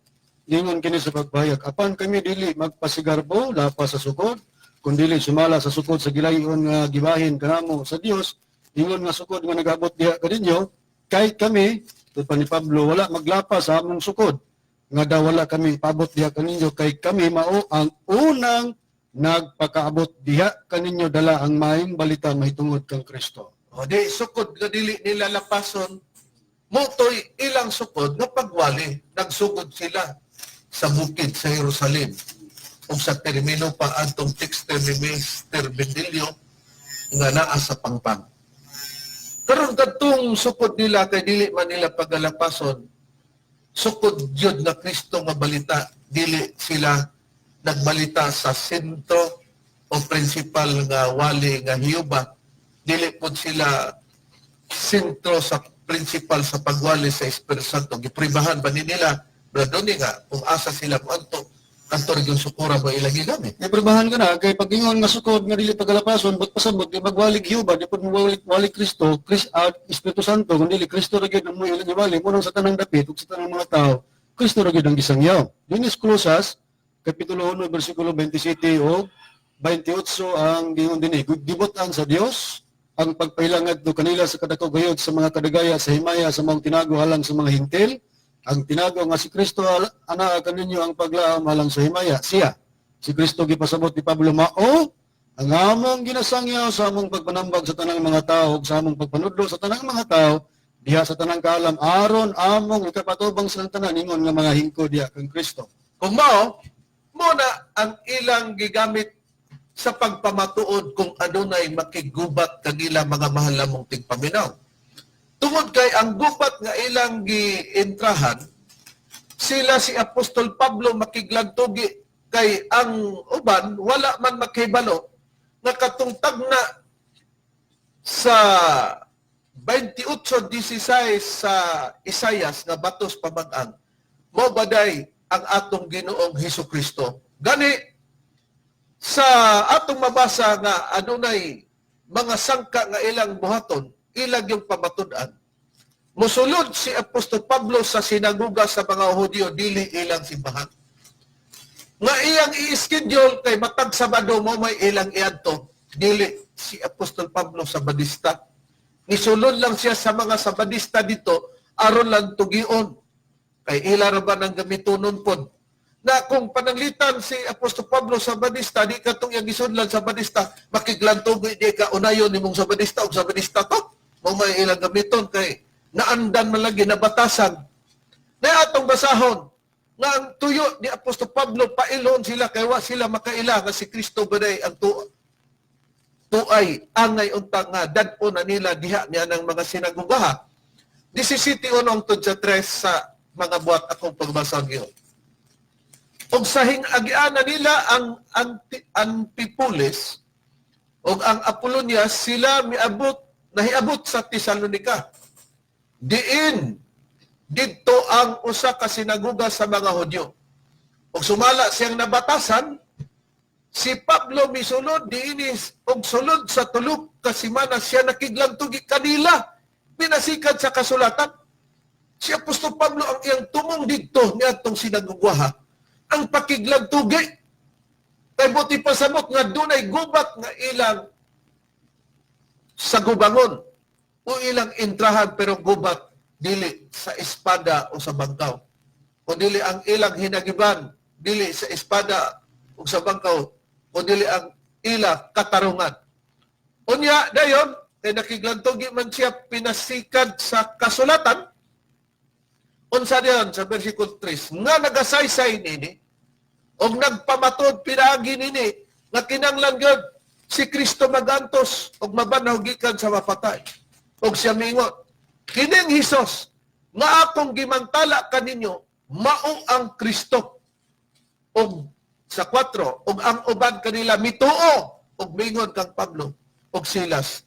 Ningon kini sa pagpahayag, apan kami dili magpasigarbo lapas sa sukod, kun dili sumala sa sukod sa gilayon nga gibahin kanamo sa Dios, ingon nga sukod nga nagabot diha kaninyo, kay kami, tud pa ni Pablo, wala maglapas sa among sukod nga daw wala kami paabot diha kaninyo, kay kami mao ang unang nagpakaabot diha kaninyo dala ang maayong balita mahitungod kang Kristo. O di sukod nga dili nila lapason motoy ilang sukod nga pagwali nagsugod sila sa bukid sa Jerusalem ug sa termino pa adtong texter ni Mr. Bendilio nga naa sa pangpang. Karon kadtong sukod nila kay dili man nila pagalapason, sukod gyud nga Kristo nga balita, dili sila nagbalita sa sentro o principal nga wali nga hiyuba, dili pod sila sentro sa principal sa pagwali sa Espiritu Santo. Gipribahan ba ni nila, Brother Donnie, nga kung asa sila moadto, kanto rin yung sukura mo ilang gigamit. Ipribahan ka na kay pag ingon nga sukod nga dili pagalapason, but pasabot di magwalig Hiuba, di pud magwalig wali Kristo, Chris at Espiritu Santo, kun dili Kristo ra gyud ang mo ilang giwali, mo sa tanang dapit ug sa tanang mga tao, Kristo ra gyud ang gisangyaw. Dinis Colosas kapitulo 1 bersikulo 27 ug 28 ang gingon dinhi, gibutan sa Dios ang pagpailangad do kanila sa kadako gayod sa mga kadagaya sa himaya sa maong tinago alang sa mga hintil. Ang tinago nga si Kristo anaa kaninyo ang paglaom alang sa himaya. Siya, si Kristo gipasabot ni Pablo mao ang among ginasangyaw sa among pagpanambag sa tanang mga tao ug sa among pagpanudlo sa tanang mga tao diha sa tanang kaalam aron among ikapatubang sa tanan ingon nga mga hingko diha kang Kristo. Kung mao, muna ang ilang gigamit sa pagpamatuod kung adunay makigubat kanila, mga mahal namong tigpaminaw. Tungod kay ang gubat nga ilang giintrahan, sila si Apostol Pablo makiglantugi kay ang uban wala man makibalo nga katong tagna sa 28:16 sa Isayas nga batos pamag-ang mo baday ang atong Ginoong Hesus Kristo. Gani sa atong mabasa nga adunay mga sangka nga ilang buhaton, ilang yung pamatud-an. Musulod si Apostol Pablo sa sinaguga sa mga Hudyo, dili ilang simbahan. Nga iyang i-schedule kay matag Sabado mo may ilang iadto, dili si Apostol Pablo Sabadista. Nisulod lang siya sa mga Sabadista dito aron lang tugion. Kay ila ra ba nang gamitonon pod. Na kung pananglitan si Apostol Pablo Sabadista, di katong iyang gisudlan Sabadista, makiglantog di ka unayon nimong Sabadista og Sabadista to. Mo may ilang gamiton kay naandan man lagi nabatasan. Na atong basahon nga ang tuyo ni Apostol Pablo pailhon sila kay wa sila makaila nga si Kristo baday ang tuay angay unta nga dad-o na nila diha niya ng mga sinagugaha. 17:1 hangtod sa 3 sa mga buhat akong pagbasa giyon. Og sa hingagianan nila ang Antipolis og ang Apollonia, sila miabot nahiabot sa Tesalonica. Diin didto ang usa ka sinaguga sa mga Hudyo. Og sumala siyang nabatasan, si Pablo misulod diinis og sulod sa 3 ka semana siya nakiglantugi kanila pinasikat sa kasulatan. Si Apostol Pablo ang iyang tumong didto niadtong sinagugaha ang pakiglantugi. Kay buti pasabot nga dunay gubat nga ilang sagubangon o ilang intrahan, pero gubat dili sa espada o sa bangkaw. O dili ang ilang hinagiban dili sa espada o sa bangkaw, o dili ang ila katarungan. Unya dayon kay nakiglantugi man siya pinasikad sa kasulatan. Unsa diyan sa versikulo 3 nga nagasaysay nini og nagpamatod pinaagi nini nga kinahanglan gyud si Kristo magantos og mabanhaw gikan sa mapatay. Og siya mingon, kining Hesus nga akong gimantala kaninyo mao ang Kristo. Og sa 4, og ang uban kanila mituo og mingon kang Pablo og Silas.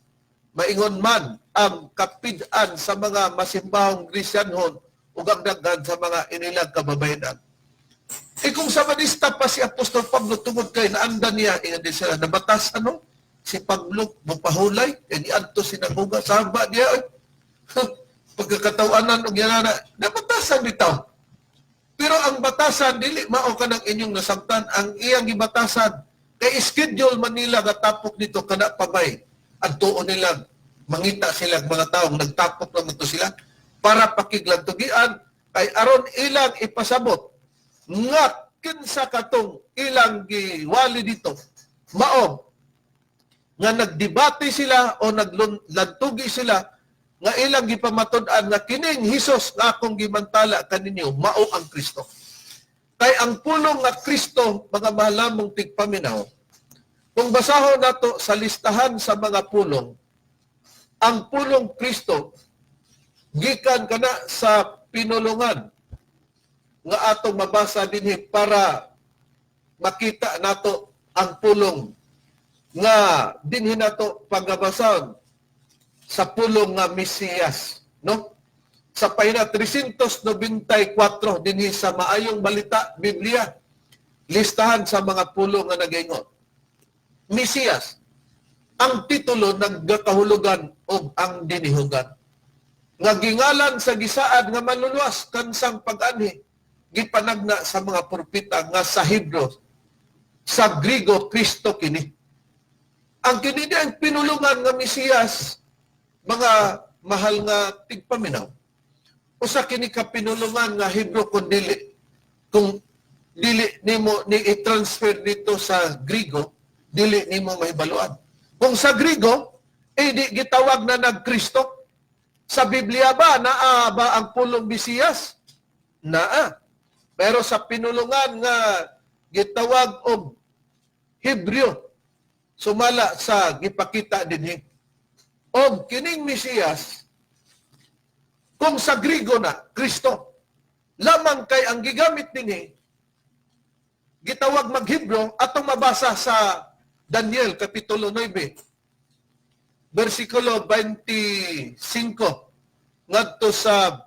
Maingon man ang kapid-an sa mga masimbahong Gresyanhon ug ang daghan sa mga inilang kababayenan. E kung Sabadista pa si Apostol Pablo tungod kay naandan niya, ingan din sila, nabatas ano? Si Pablo mapahulay, kay niadto sinaguga, saba niya. Pagkakatawanan og yanana, nabatasan bitaw. Pero ang batasan, dili mao ka ng inyong nasabtan, ang iyang gibatasan, kay schedule man nila nga tapok nito kana pabay. Adtuon nila, mangita sila mga taong nagtapok naman to sila, para pakiglantugian, kay aron ilang ipasabot nga kinsa katong ilang giwali dito mao nga nagdebate sila o naglantugi sila nga ilang gipamatud-an nga kining Hesus nga akong gimantala kaninyo mao ang Kristo. Kay ang pulong nga Kristo, mga mahalamong tigpaminaw, kung basahon nato sa listahan sa mga pulong, ang pulong Kristo gikan kana sa pinulungan nga atong mabasa dinhi para makita nato ang pulong nga dinhi nato pagabasan sa pulong nga Mesiyas, no? Sa pahina 394 dinhi sa Maayong Balita Biblia, listahan sa mga pulong nga nagaingon. Mesiyas, ang titulo nagkahulugan og ang dinihugan. Nga gingalan sa gisaad nga manluluwas kansang pag-anhi, gipanagna sa mga propeta nga sa Hebreo, sa Grigo, Kristo kini. Ang kini ang pinulungan nga Mesiyas, mga mahal nga tigpaminaw. Usa kini ka pinulungan nga Hebreo kung dili nimo ni i-transfer dito sa Grigo, dili nimo mahibaluan. Kung sa Grigo, eh di gitawag na nagkristo. Sa Biblia ba, naa ba ang pulong Mesiyas? Naa. Pero sa pinulungan nga gitawag og Hebreo, Sumala sa gipakita dinhi. Og kining Mesiyas, kung sa Grigo na, Kristo, lamang kay ang gigamit dinhi, gitawag mag-Hebro, atong mabasa sa Daniel, Kapitulo 9, versikulo 25, ngadto sa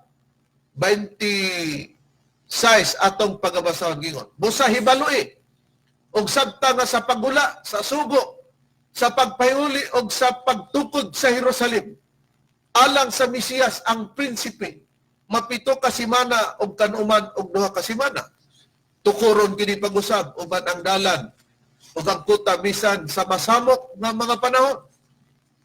26 atong pagabasahon gingon. Busa hibaloi, og sabta nga sa pagula, sa sugo, sa pagpahuli og sa pagtukod sa Jerusalem, alang sa Mesiyas ang prinsipe, mapito ka semana og kanuman og 2 ka semana. Tukuron kini pag-usab uban ang dalan ug ang kuta bisan sa masamok nga mga panahon.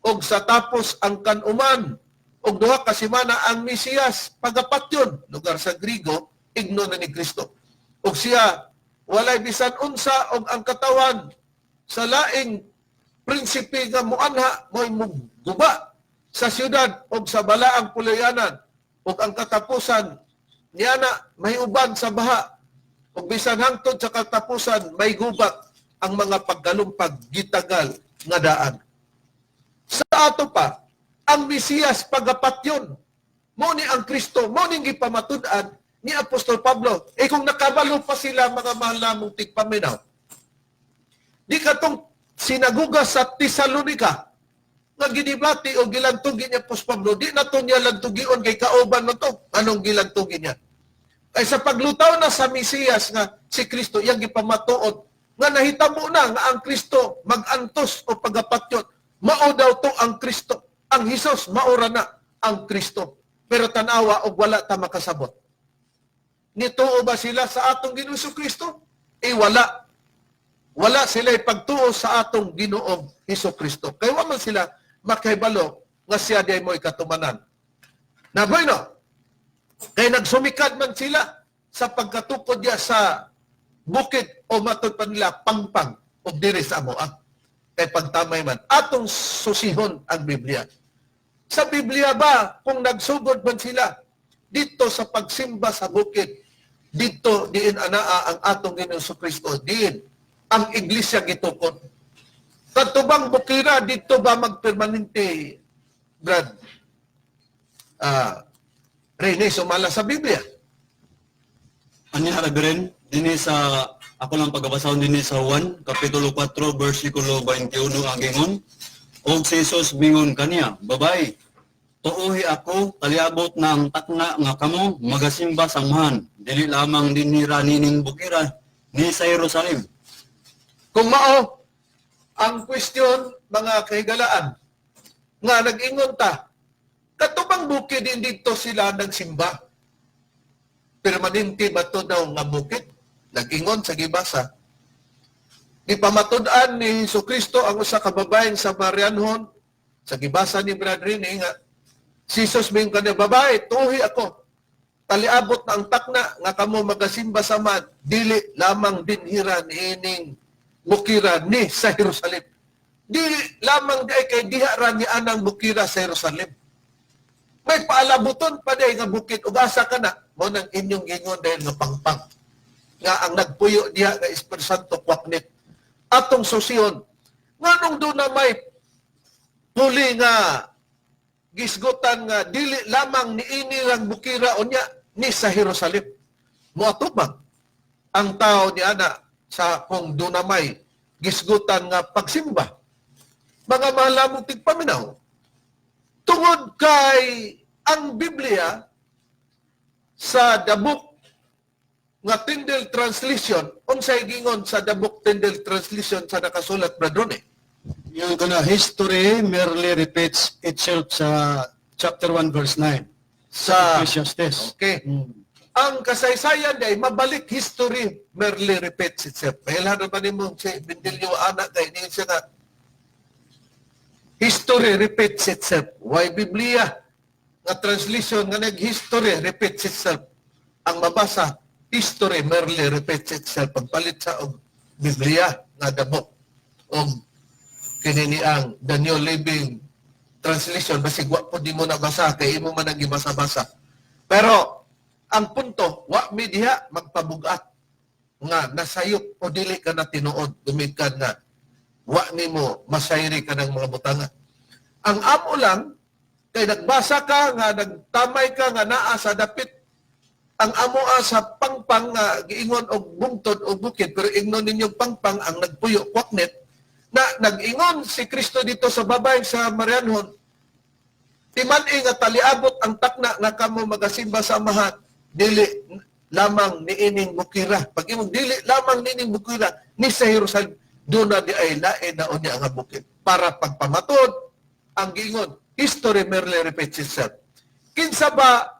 Og sa tapos ang kanuman og 2 ka semana ang Mesiyas pagapatyon, lugar sa Grigo, igno na ni Kristo. Og siya walay bisan unsa og ang katawan sa laing prinsipe nga muanha mo'y muguba sa siyudad og sa balaang puluyanan, ug ang katapusan niya na may uban sa baha, ug bisan hangtod sa katapusan may gubat ang mga pagkalumpag gitagal nga daan. Sa ato pa, ang Mesiyas pagapatyon, mo ni ang Kristo, mo ni gipamatud-an ni Apostol Pablo. Eh kung nakabalo pa sila, mga mahal namong tigpaminaw, di katong sinaguga sa Tesalonica nga ginibati o gilantugi ni Apostol Pablo, di na to niya lantugion kay kauban mo to. Anong gilantugi niya? Kay sa paglutaw na sa Mesiyas nga si Kristo, iyang gipamatuod nga nahitabo na nga ang Kristo magantos o pagapatyon. Mao daw to ang Kristo. Ang Hesus maura na ang Kristo. Pero tanawa og wala ta makasabot. Nituo ba sila sa atong Ginoong Kristo? Eh wala. Wala sila pagtuo sa atong Ginoong Hesus Kristo. Kay wa man sila makahibalo nga siya di mo ikatumanan. Na bueno, kay nagsumikad man sila sa pagkatukod niya sa bukid o matod pa nila pangpang o diri sa amo. Ah. Kay pagtamay man, atong susihon ang Biblia. Sa Biblia ba, kung nagsugod man sila dito sa pagsimba sa bukid, dito diin anaa ang atong Ginoong Kristo, diin ang iglesia gitukod. Kadto bang bukira dito ba magpermanente, Brad? Ah, Rene, sumala sa Biblia. Anya, Reverend, dinhi sa ako lang pagabasahon dinhi sa Juan, Kapitulo 4, versikulo 21 ang gingon. Og si Jesus mingon kaniya, "Babay, tuohi ako, kaliabot na ang takna nga kamo magasimba sa Amahan, dili lamang dinhi ra nining bukira ni sa Jerusalem." Kung mao, ang question, mga kahigalaan, nga nag-ingon ta, katubang bukid din dito sila nagsimba? Permanente ba to daw nga bukid? Nag-ingon sa gibasa. Gipamatud-an ni Hesus Kristo ang usa ka babaeng Samarianhon sa gibasa ni Brad Rene nga si Jesus miingon kaniya, "Babae, tuhi ako. Taliabot na ang takna nga kamo magasimba sa Amahan, dili lamang dinhira niining bukira ni sa Jerusalem." Dili lamang di ay kay diha ra ni anang bukira sa Jerusalem. May paalabuton pa day nga bukid ug asa ka na mo nang inyong gingon dahil nga pangpang. Nga ang nagpuyo diha nga Espiritu Santo kwaknit. Atong susiyon, nganong do na may puli nga gisgutan nga dili lamang niini lang bukira unya ni sa Jerusalem? Moatubang ang tao ni ana sa kung do na may gisgutan nga pagsimba. Mga mahal namong tigpaminaw, tungod kay ang Biblia sa The Book nga Tyndale Translation, unsay gingon sa The Book Tyndale Translation sa nakasulat, Brad Ronnie? Yung kana history merely repeats itself sa chapter 1 verse 9. Sa Ecclesiastes. Okay. Ang kasaysayan ay mabalik, history merely repeats itself. Mahilhan ba nimo si Bendilio anak kay ni siya nga history repeats itself. Why Biblia nga translation nga nag-history repeats itself? Ang mabasa, history merely repeats itself. Pagpalit sa og Biblia nga The Book og kini ni ang The New Living Translation, basig wa po di mo nabasa kay imo man ang gibasa-basa. Pero ang punto, wa mi diha magpabugat nga nasayop o dili ka na tinuod gumikan nga Wa nimo masayri ka ng mga butanga. Ang amo lang kay nagbasa ka nga nagtamay ka nga naa sa dapit ang amoa sa pangpang nga giingon og bungtod og bukid, pero ingnon ninyong pangpang ang nagpuyo kwaknet na nag-ingon si Kristo dito sa babay sa Marianhon, timan-i nga taliabot ang takna nga kamo magasimba sa Amahan dili lamang niining bukira. Pag imong dili lamang niining bukira ni sa Jerusalem, doon na di ay lain na unya nga bukid para pagpamatod ang giingon, history merely repeats itself. Kinsa ba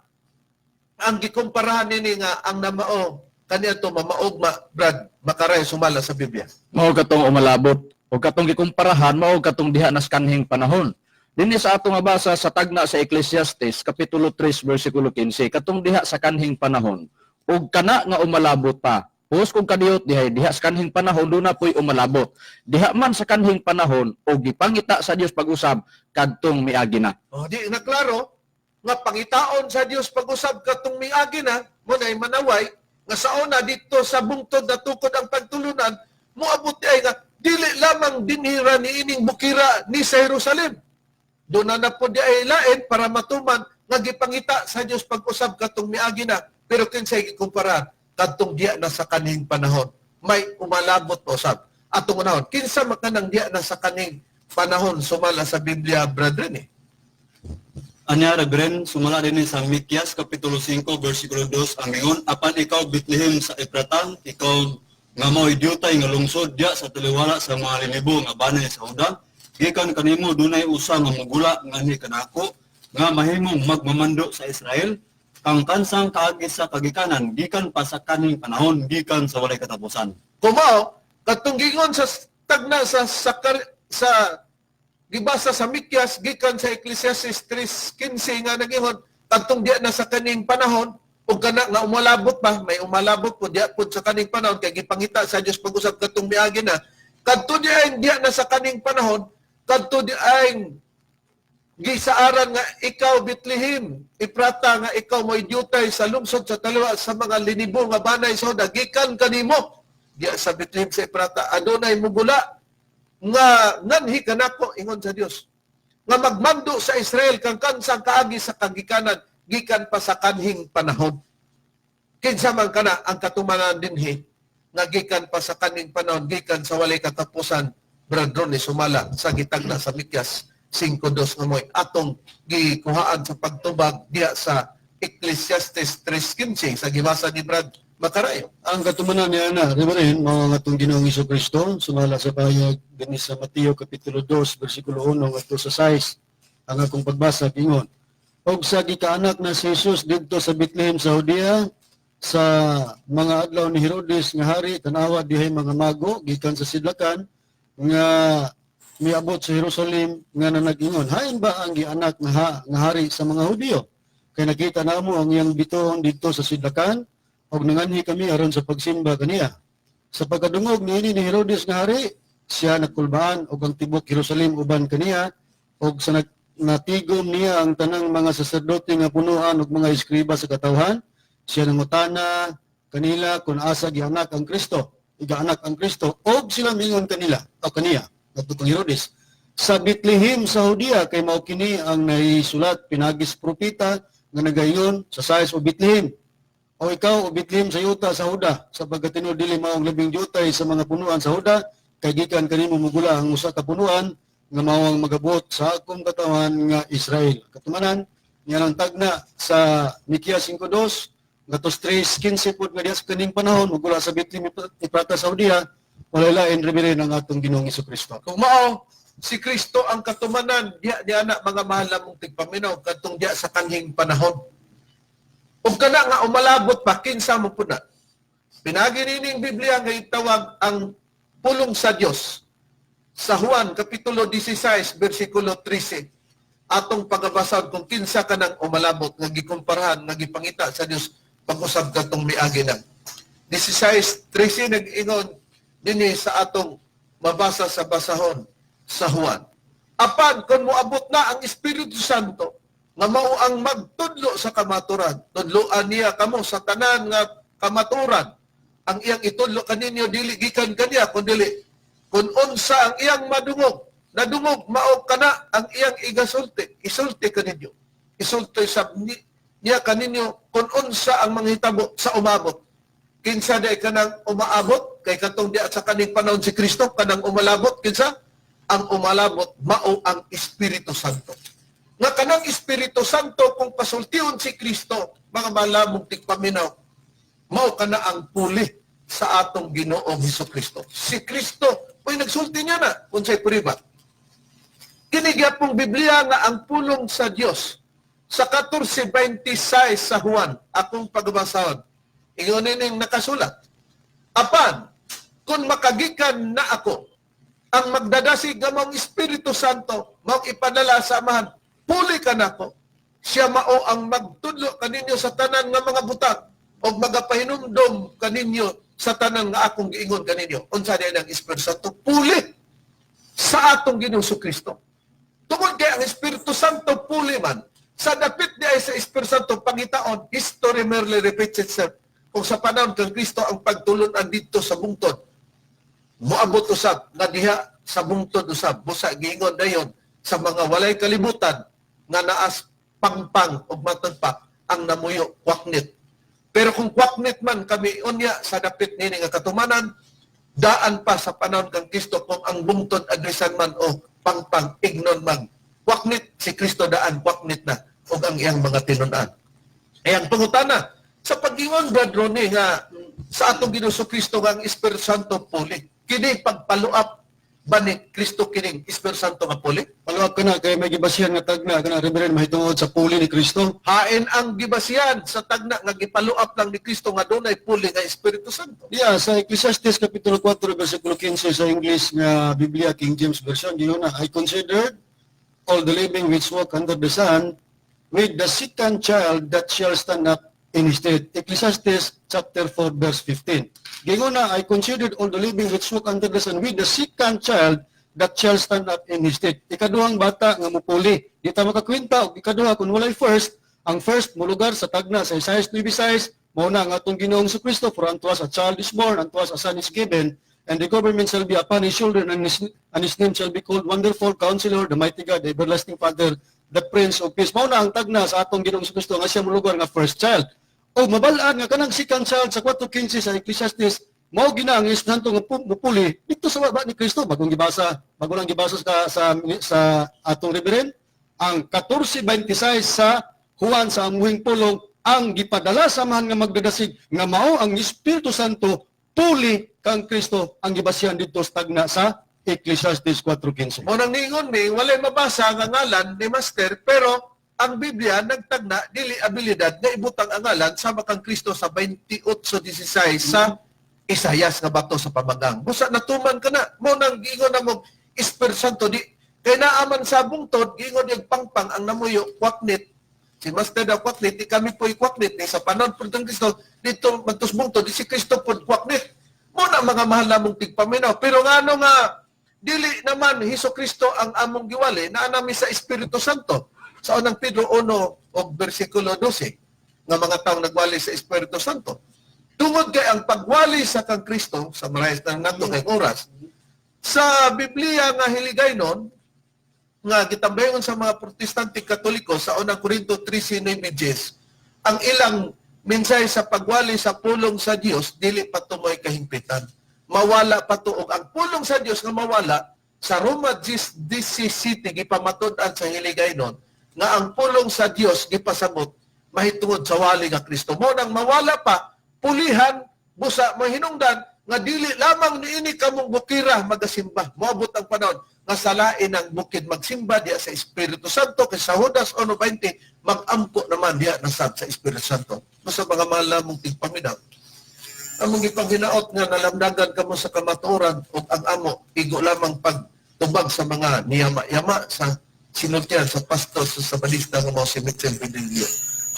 ang gikumparahan nini nga ang namao kaniadto mamaugma, Brad Makaray, sumala sa Biblia? Mao katong umalabot o katong gikumparahan, mao katong diha nas kanhing panahon. Dinhi sa atong mabasa sa tagna sa Ecclesiastes kapitulo 3 bersikulo 15, katong diha sa kanhing panahon ug kana nga umalabot pa. Hus kung kadiyot diha diha sa kanhing panahon duna po'y umalabot. Diha man sa kanhing panahon og gipangita sa Dios pag-usab kadtong miagi na. Oh, di na klaro nga pangitaon sa Dios pag-usab katong miagi na mo nay manaway nga sa una dito sa bungtod na tukod ang pagtulunan, moabot ay nga dili lamang dinhira ni ining bukira ni sa Jerusalem. Doon na na po di ay lain para matuman nga gipangita sa Dios pag-usab katong miagi na, pero kinsay gikumpara kadtong diya na sa kaning panahon may umalabot pa usab atong unahon? Kinsa makanang diya na sa kaning panahon sumala sa Biblia, brethren eh? Anya, Reverend, sumala din sa Mikyas Kapitulo 5, versikulo 2, ang ingon, "Apan ikaw, Bethlehem sa Eprata, ikaw nga mao'y diutay nga lungsod diya sa taliwala sa mga linibo nga banay sa Juda, gikan kanimo dunay usa nga mugula nganhi kanako nga mahimong magmamando sa Israel, kang kansang kaagi sa kagikanan, gikan pa sa kaning panahon, gikan sa walay katapusan." Kumao, katong gingon sa tagna sa sakar, sa gibasa sa Mikyas gikan sa Ecclesiastes 3:15 nga nagingon kadtong diya na sa kaning panahon ug kana nga umalabot pa, may umalabot po diya pud sa kaning panahon kay gipangita sa Dios pag-usab kadtong miagi na. Kadto diya diya na sa kaning panahon, kadto di ay gisaaran nga ikaw, Bethlehem Eprata, nga ikaw mo'y diutay sa lungsod sa taliwa sa mga linibo nga banay sa Juda, gikan kanimo diya sa Bethlehem sa Eprata adunay mugula nga nganhi kanako, ingon sa Dios, nga magmando sa Israel, kang kansang kaagi sa kagikanan, gikan pa sa kanhing panahon. Kinsa man kana ang katumanan dinhi nga gikan pa sa kaning panahon, gikan sa walay katapusan, Brad Ronnie, sumala sa gitagna sa Mikyas 5:2 nga mo'y atong gikuhaan sa pagtubag diya sa Ecclesiastes 3:15 sa gibasa ni Brad Makarayo? Ang katumanan niya na, Reverend, mao ang atong Ginoong Kristo, sumala sa pahayag dinhi sa Mateo Kapitulo 2, versikulo 1 ngadto sa 6. Ang akong pagbasa ingon, "Og sa gikaanak na si Jesus didto sa Bethlehem sa Judea, sa mga adlaw ni Herodes nga hari, tanawa dihay mga mago gikan sa sidlakan nga miabot sa Jerusalem nga nanag-ingon, 'Hain ba ang gianak nga hari sa mga Hudiyo? Kay nakita namo ang iyang bituon didto sa sidlakan ug nanganhi kami aron sa pagsimba kaniya.' Sa pagkadungog niini ni Herodes nga hari, siya nakulbaan ug ang tibok Jerusalem uban kaniya. Ug sa natigom niya ang tanang mga saserdote nga punuan ug mga eskriba sa katawhan, siya nangutana kanila kung asa gianak ang Kristo, igaanak ang Kristo. Og sila mingon kanila o kaniya ngadto kang Herodes, 'Sa Bethlehem sa Judea, kay mao kini ang naisulat pinaagi sa propeta nga nagaingon sa 6, 'O Bethlehem, o ikaw, o Bethlehem sa yuta sa Juda, sa pagkatinuod dili mao ang labing diutay sa mga punuan sa Juda, kay gikan kanimo mugula ang usa ka punuan nga mao ang magabuot sa akong katawhan nga Israel.'" Katumanan niya ang tagna sa Mikyas 5:2 ngadto 3:15 pod nga diya sa kaning panahon mugula sa Bethlehem Eprata sa Judea, walay lain, Reverend, ang atong Ginoong Kristo. Kung mao, si Kristo ang katumanan diya niya na, mga mahal namong tigpaminaw, kadtong diya sa kanhing panahon. Ug kana nga umalabot pa, kinsa mo pud na? Pinagi nining Biblia nga itawag ang pulong sa Dios sa Juan kapitulo 16 bersikulo 13. Atong pagabasad kung kinsa kanang umalabot nga gikumparahan nga gipangita sa Dios pag-usab kadtong miagi na. 16:13 nag-ingon dinhi sa atong mabasa sa basahon sa Juan, "Apan kung moabot na ang Espiritu Santo nga mao ang magtudlo sa kamaturan, tudloan niya kamo sa tanan nga kamaturan. Ang iyang itudlo kaninyo dili gikan kaniya kundili Kung unsa ang iyang madungog, nadungog mao kana ang iyang igasulti, isulti kaninyo. Isulti sa niya kaninyo kung unsa ang manghitabo sa umabot. Kinsa di kanang umaabot kay katong diya sa kaning panahon si Kristo kanang umalabot, kinsa ang umalabot? Mao ang Espiritu Santo. Nga kanang Espiritu Santo, kung pasultihon si Kristo, mga malamong tigpaminaw, mao kana ang puli sa atong Ginoong Hesus Kristo. Si Kristo mo'y nagsulti niya na unsay puriba. Kini gyapong Biblia nga ang pulong sa Dios sa 14:26 sa Juan, akong pagbasahon. Ingon ning nakasulat. Apan, kung makagikan na ako, ang magdadasig nga maong Espiritu Santo, maong ipadala sa Amahan, puli ka nako. Siya mao ang magtudlo kaninyo sa tanan nga mga butang o magapahinumdom kaninyo sa tanan nga akong giingon kaninyo. Unsa diay ang Espiritu Santo? Puli sa atong Ginoong Kristo. Tungod kay ang Espiritu Santo puli man, sa dapit di ay sa Espiritu Santo pangitaon, history merely repeats itself. Kung sa panahon kang Kristo ang pagtulunan dito sa bungtod, moabot usab nga diha sa bungtod usab, busa giingon dayon sa mga walay kalibutan nga naas pangpang ug matag pa ang namuyo kwaknit. Pero kung kwaknit man kami unya sa dapit nini nga katumanan, daan pa sa panahon kang Kristo kung ang bungtod agrisan man o pangpang ignon man. Kwaknit si Kristo daan, kwaknit na ug ang iyang mga tinun-an. Ay ang pangutana sa pag-ingon, Brad Ronnie, nga sa atong Ginoong Kristo nga ang Espiritu Santo puli. Kini pagpaluap ba ni Kristo kining Espiritu Santo nga puli? Paluap ka na kay may gibasihan nga tagna kana, Reverend, mahitungod sa puli ni Kristo. Hain ang gibasihan sa tagna nga gipaluap lang ni Kristo nga dunay puli nga Espiritu Santo? Yeah, sa Ecclesiastes kapitulo 4 versikulo 15 sa English nga Biblia, King James Version, giyon na, "I considered all the living which walk under the sun with the second child that shall stand up in his stead." Ecclesiastes chapter 4 verse 15. Giyon na, "I considered all the living which walk under the sun with the second child that shall stand up in his stead." Ikaduhang bata nga mupuli. Di ta makakwenta og ikaduha kung walay first. Ang first mulugar sa tagna sa Isaiah 9:6, mao na ang atong Ginoong Kristo, "For unto us a child is born, unto us a son is given, and the government shall be upon his shoulder, and his name shall be called Wonderful Counselor, the Mighty God, the Everlasting Father, the Prince of Peace." Mao na ang tagna sa atong Ginoong Kristo nga siya molugar nga first child. O mabal-an nga kanang second child sa 4:15 sa Ecclesiastes mao gina ang Espiritu Santo nga mupuli dito sa baba ni Kristo. Bagong lang gibasa sa atong reverend ang 14:26 sa Juan, sa amuhing pulong, ang gipadala sa Amahan nga magdadasig nga mao ang Espiritu Santo, puli kang Kristo ang gibasihan dito sa tagna sa Ecclesiastes 4:15. Mo nang ningon mi, walay mabasa nga ngalan ni Master, pero ang Biblia nagtagna dili abilidad nga ibutang ang ngalan sama kang Kristo sa 28:16 sa Isayas nga bato sa pamagang. Busa natuman ka na, mo nang giingon na mo Espiritu Santo di kay naaman sa bungtod, giingon yung pangpang ang namuyo kwaknit. Si Master daw kwaknit, di kami po'y kwaknit ni sa panahon po ng Kristo dito magtus bungtod, di si Kristo po kwaknit. Mo na, mga mahal namong tigpaminaw. Pero ngano nga dili naman Hesus Kristo ang among giwali, naa nami sa Espiritu Santo. Sa unang Pedro 1 og bersikulo 12 nga mga taong nagwali sa Espiritu Santo. Tungod kay ang pagwali sa kang Kristo sa marayas na nato kay oras sa Biblia nga hiligay nun nga gitambayon sa mga Protestante Katoliko sa unang Korinto 13:9, ang ilang mensahe sa pagwali sa pulong sa Dios dili pa tumoy kahimpitan. Mawala pa to, og ang pulong sa Dios nga mawala sa Roma 10:17 gipamatud-an sa hiligay nun nga ang pulong sa Dios gipasabot mahitungod sa wali nga Kristo. Mo nang mawala pa pulihan, busa mahinungdan nga dili lamang niini kamong bukira magasimba. Moabot ang panahon nga salain ang bukid magsimba diya sa Espiritu Santo kay sa Judas 1:20 magampo naman diya nasab sa Espiritu Santo. Basta, mga mahal namong tigpaminaw, among ipanghinaot nga nalamdagan kamo sa kamatuoran ug ang amo igo lamang pagtubag sa mga niyama-yama sa sinultian sa pastor sa Sabadista nga mao si Mitchell Pedrillo.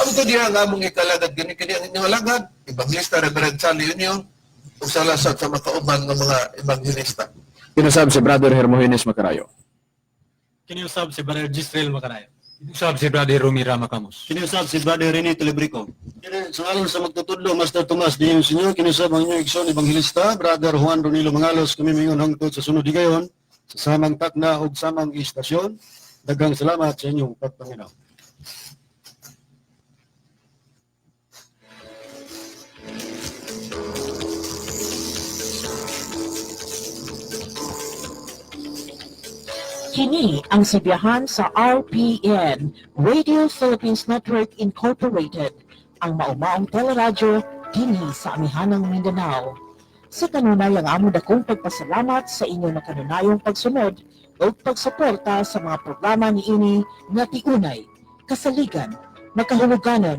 Ang to diha nga among ikalagad gani kini ang inyong alagad, Evangelista Reverend Charlie Union ug sa lasad sa makauban nga mga ebanghelista. Kinusab si Brother Hermogenes Macarayo. Kini usab si Brother Gisrael Macarayo. Usab si Brother Romira Macamos. Kini usab si Brother Rene Telebrico. Kini sa ngalan sa magtutudlo Master Tomas Diyon Senior, kini usab ang inyong igsoon Ebanghelista, Brother Juan Ronilo Mangalos, kami mingon hangtod sa sunod higayon sa samang takna ug samang istasyon. Daghang salamat sa inyong pagpaminaw. Kini ang sibiyahan sa RPN, Radio Philippines Network Incorporated, ang maumaong teleradyo dinhi sa Amihanang Mindanao. Sa kanunay ang among dakong pagpasalamat sa inyong nakanunayong pagsunod o pagsuporta sa mga programa niini nga tiunay, kasaligan, makahuluganon.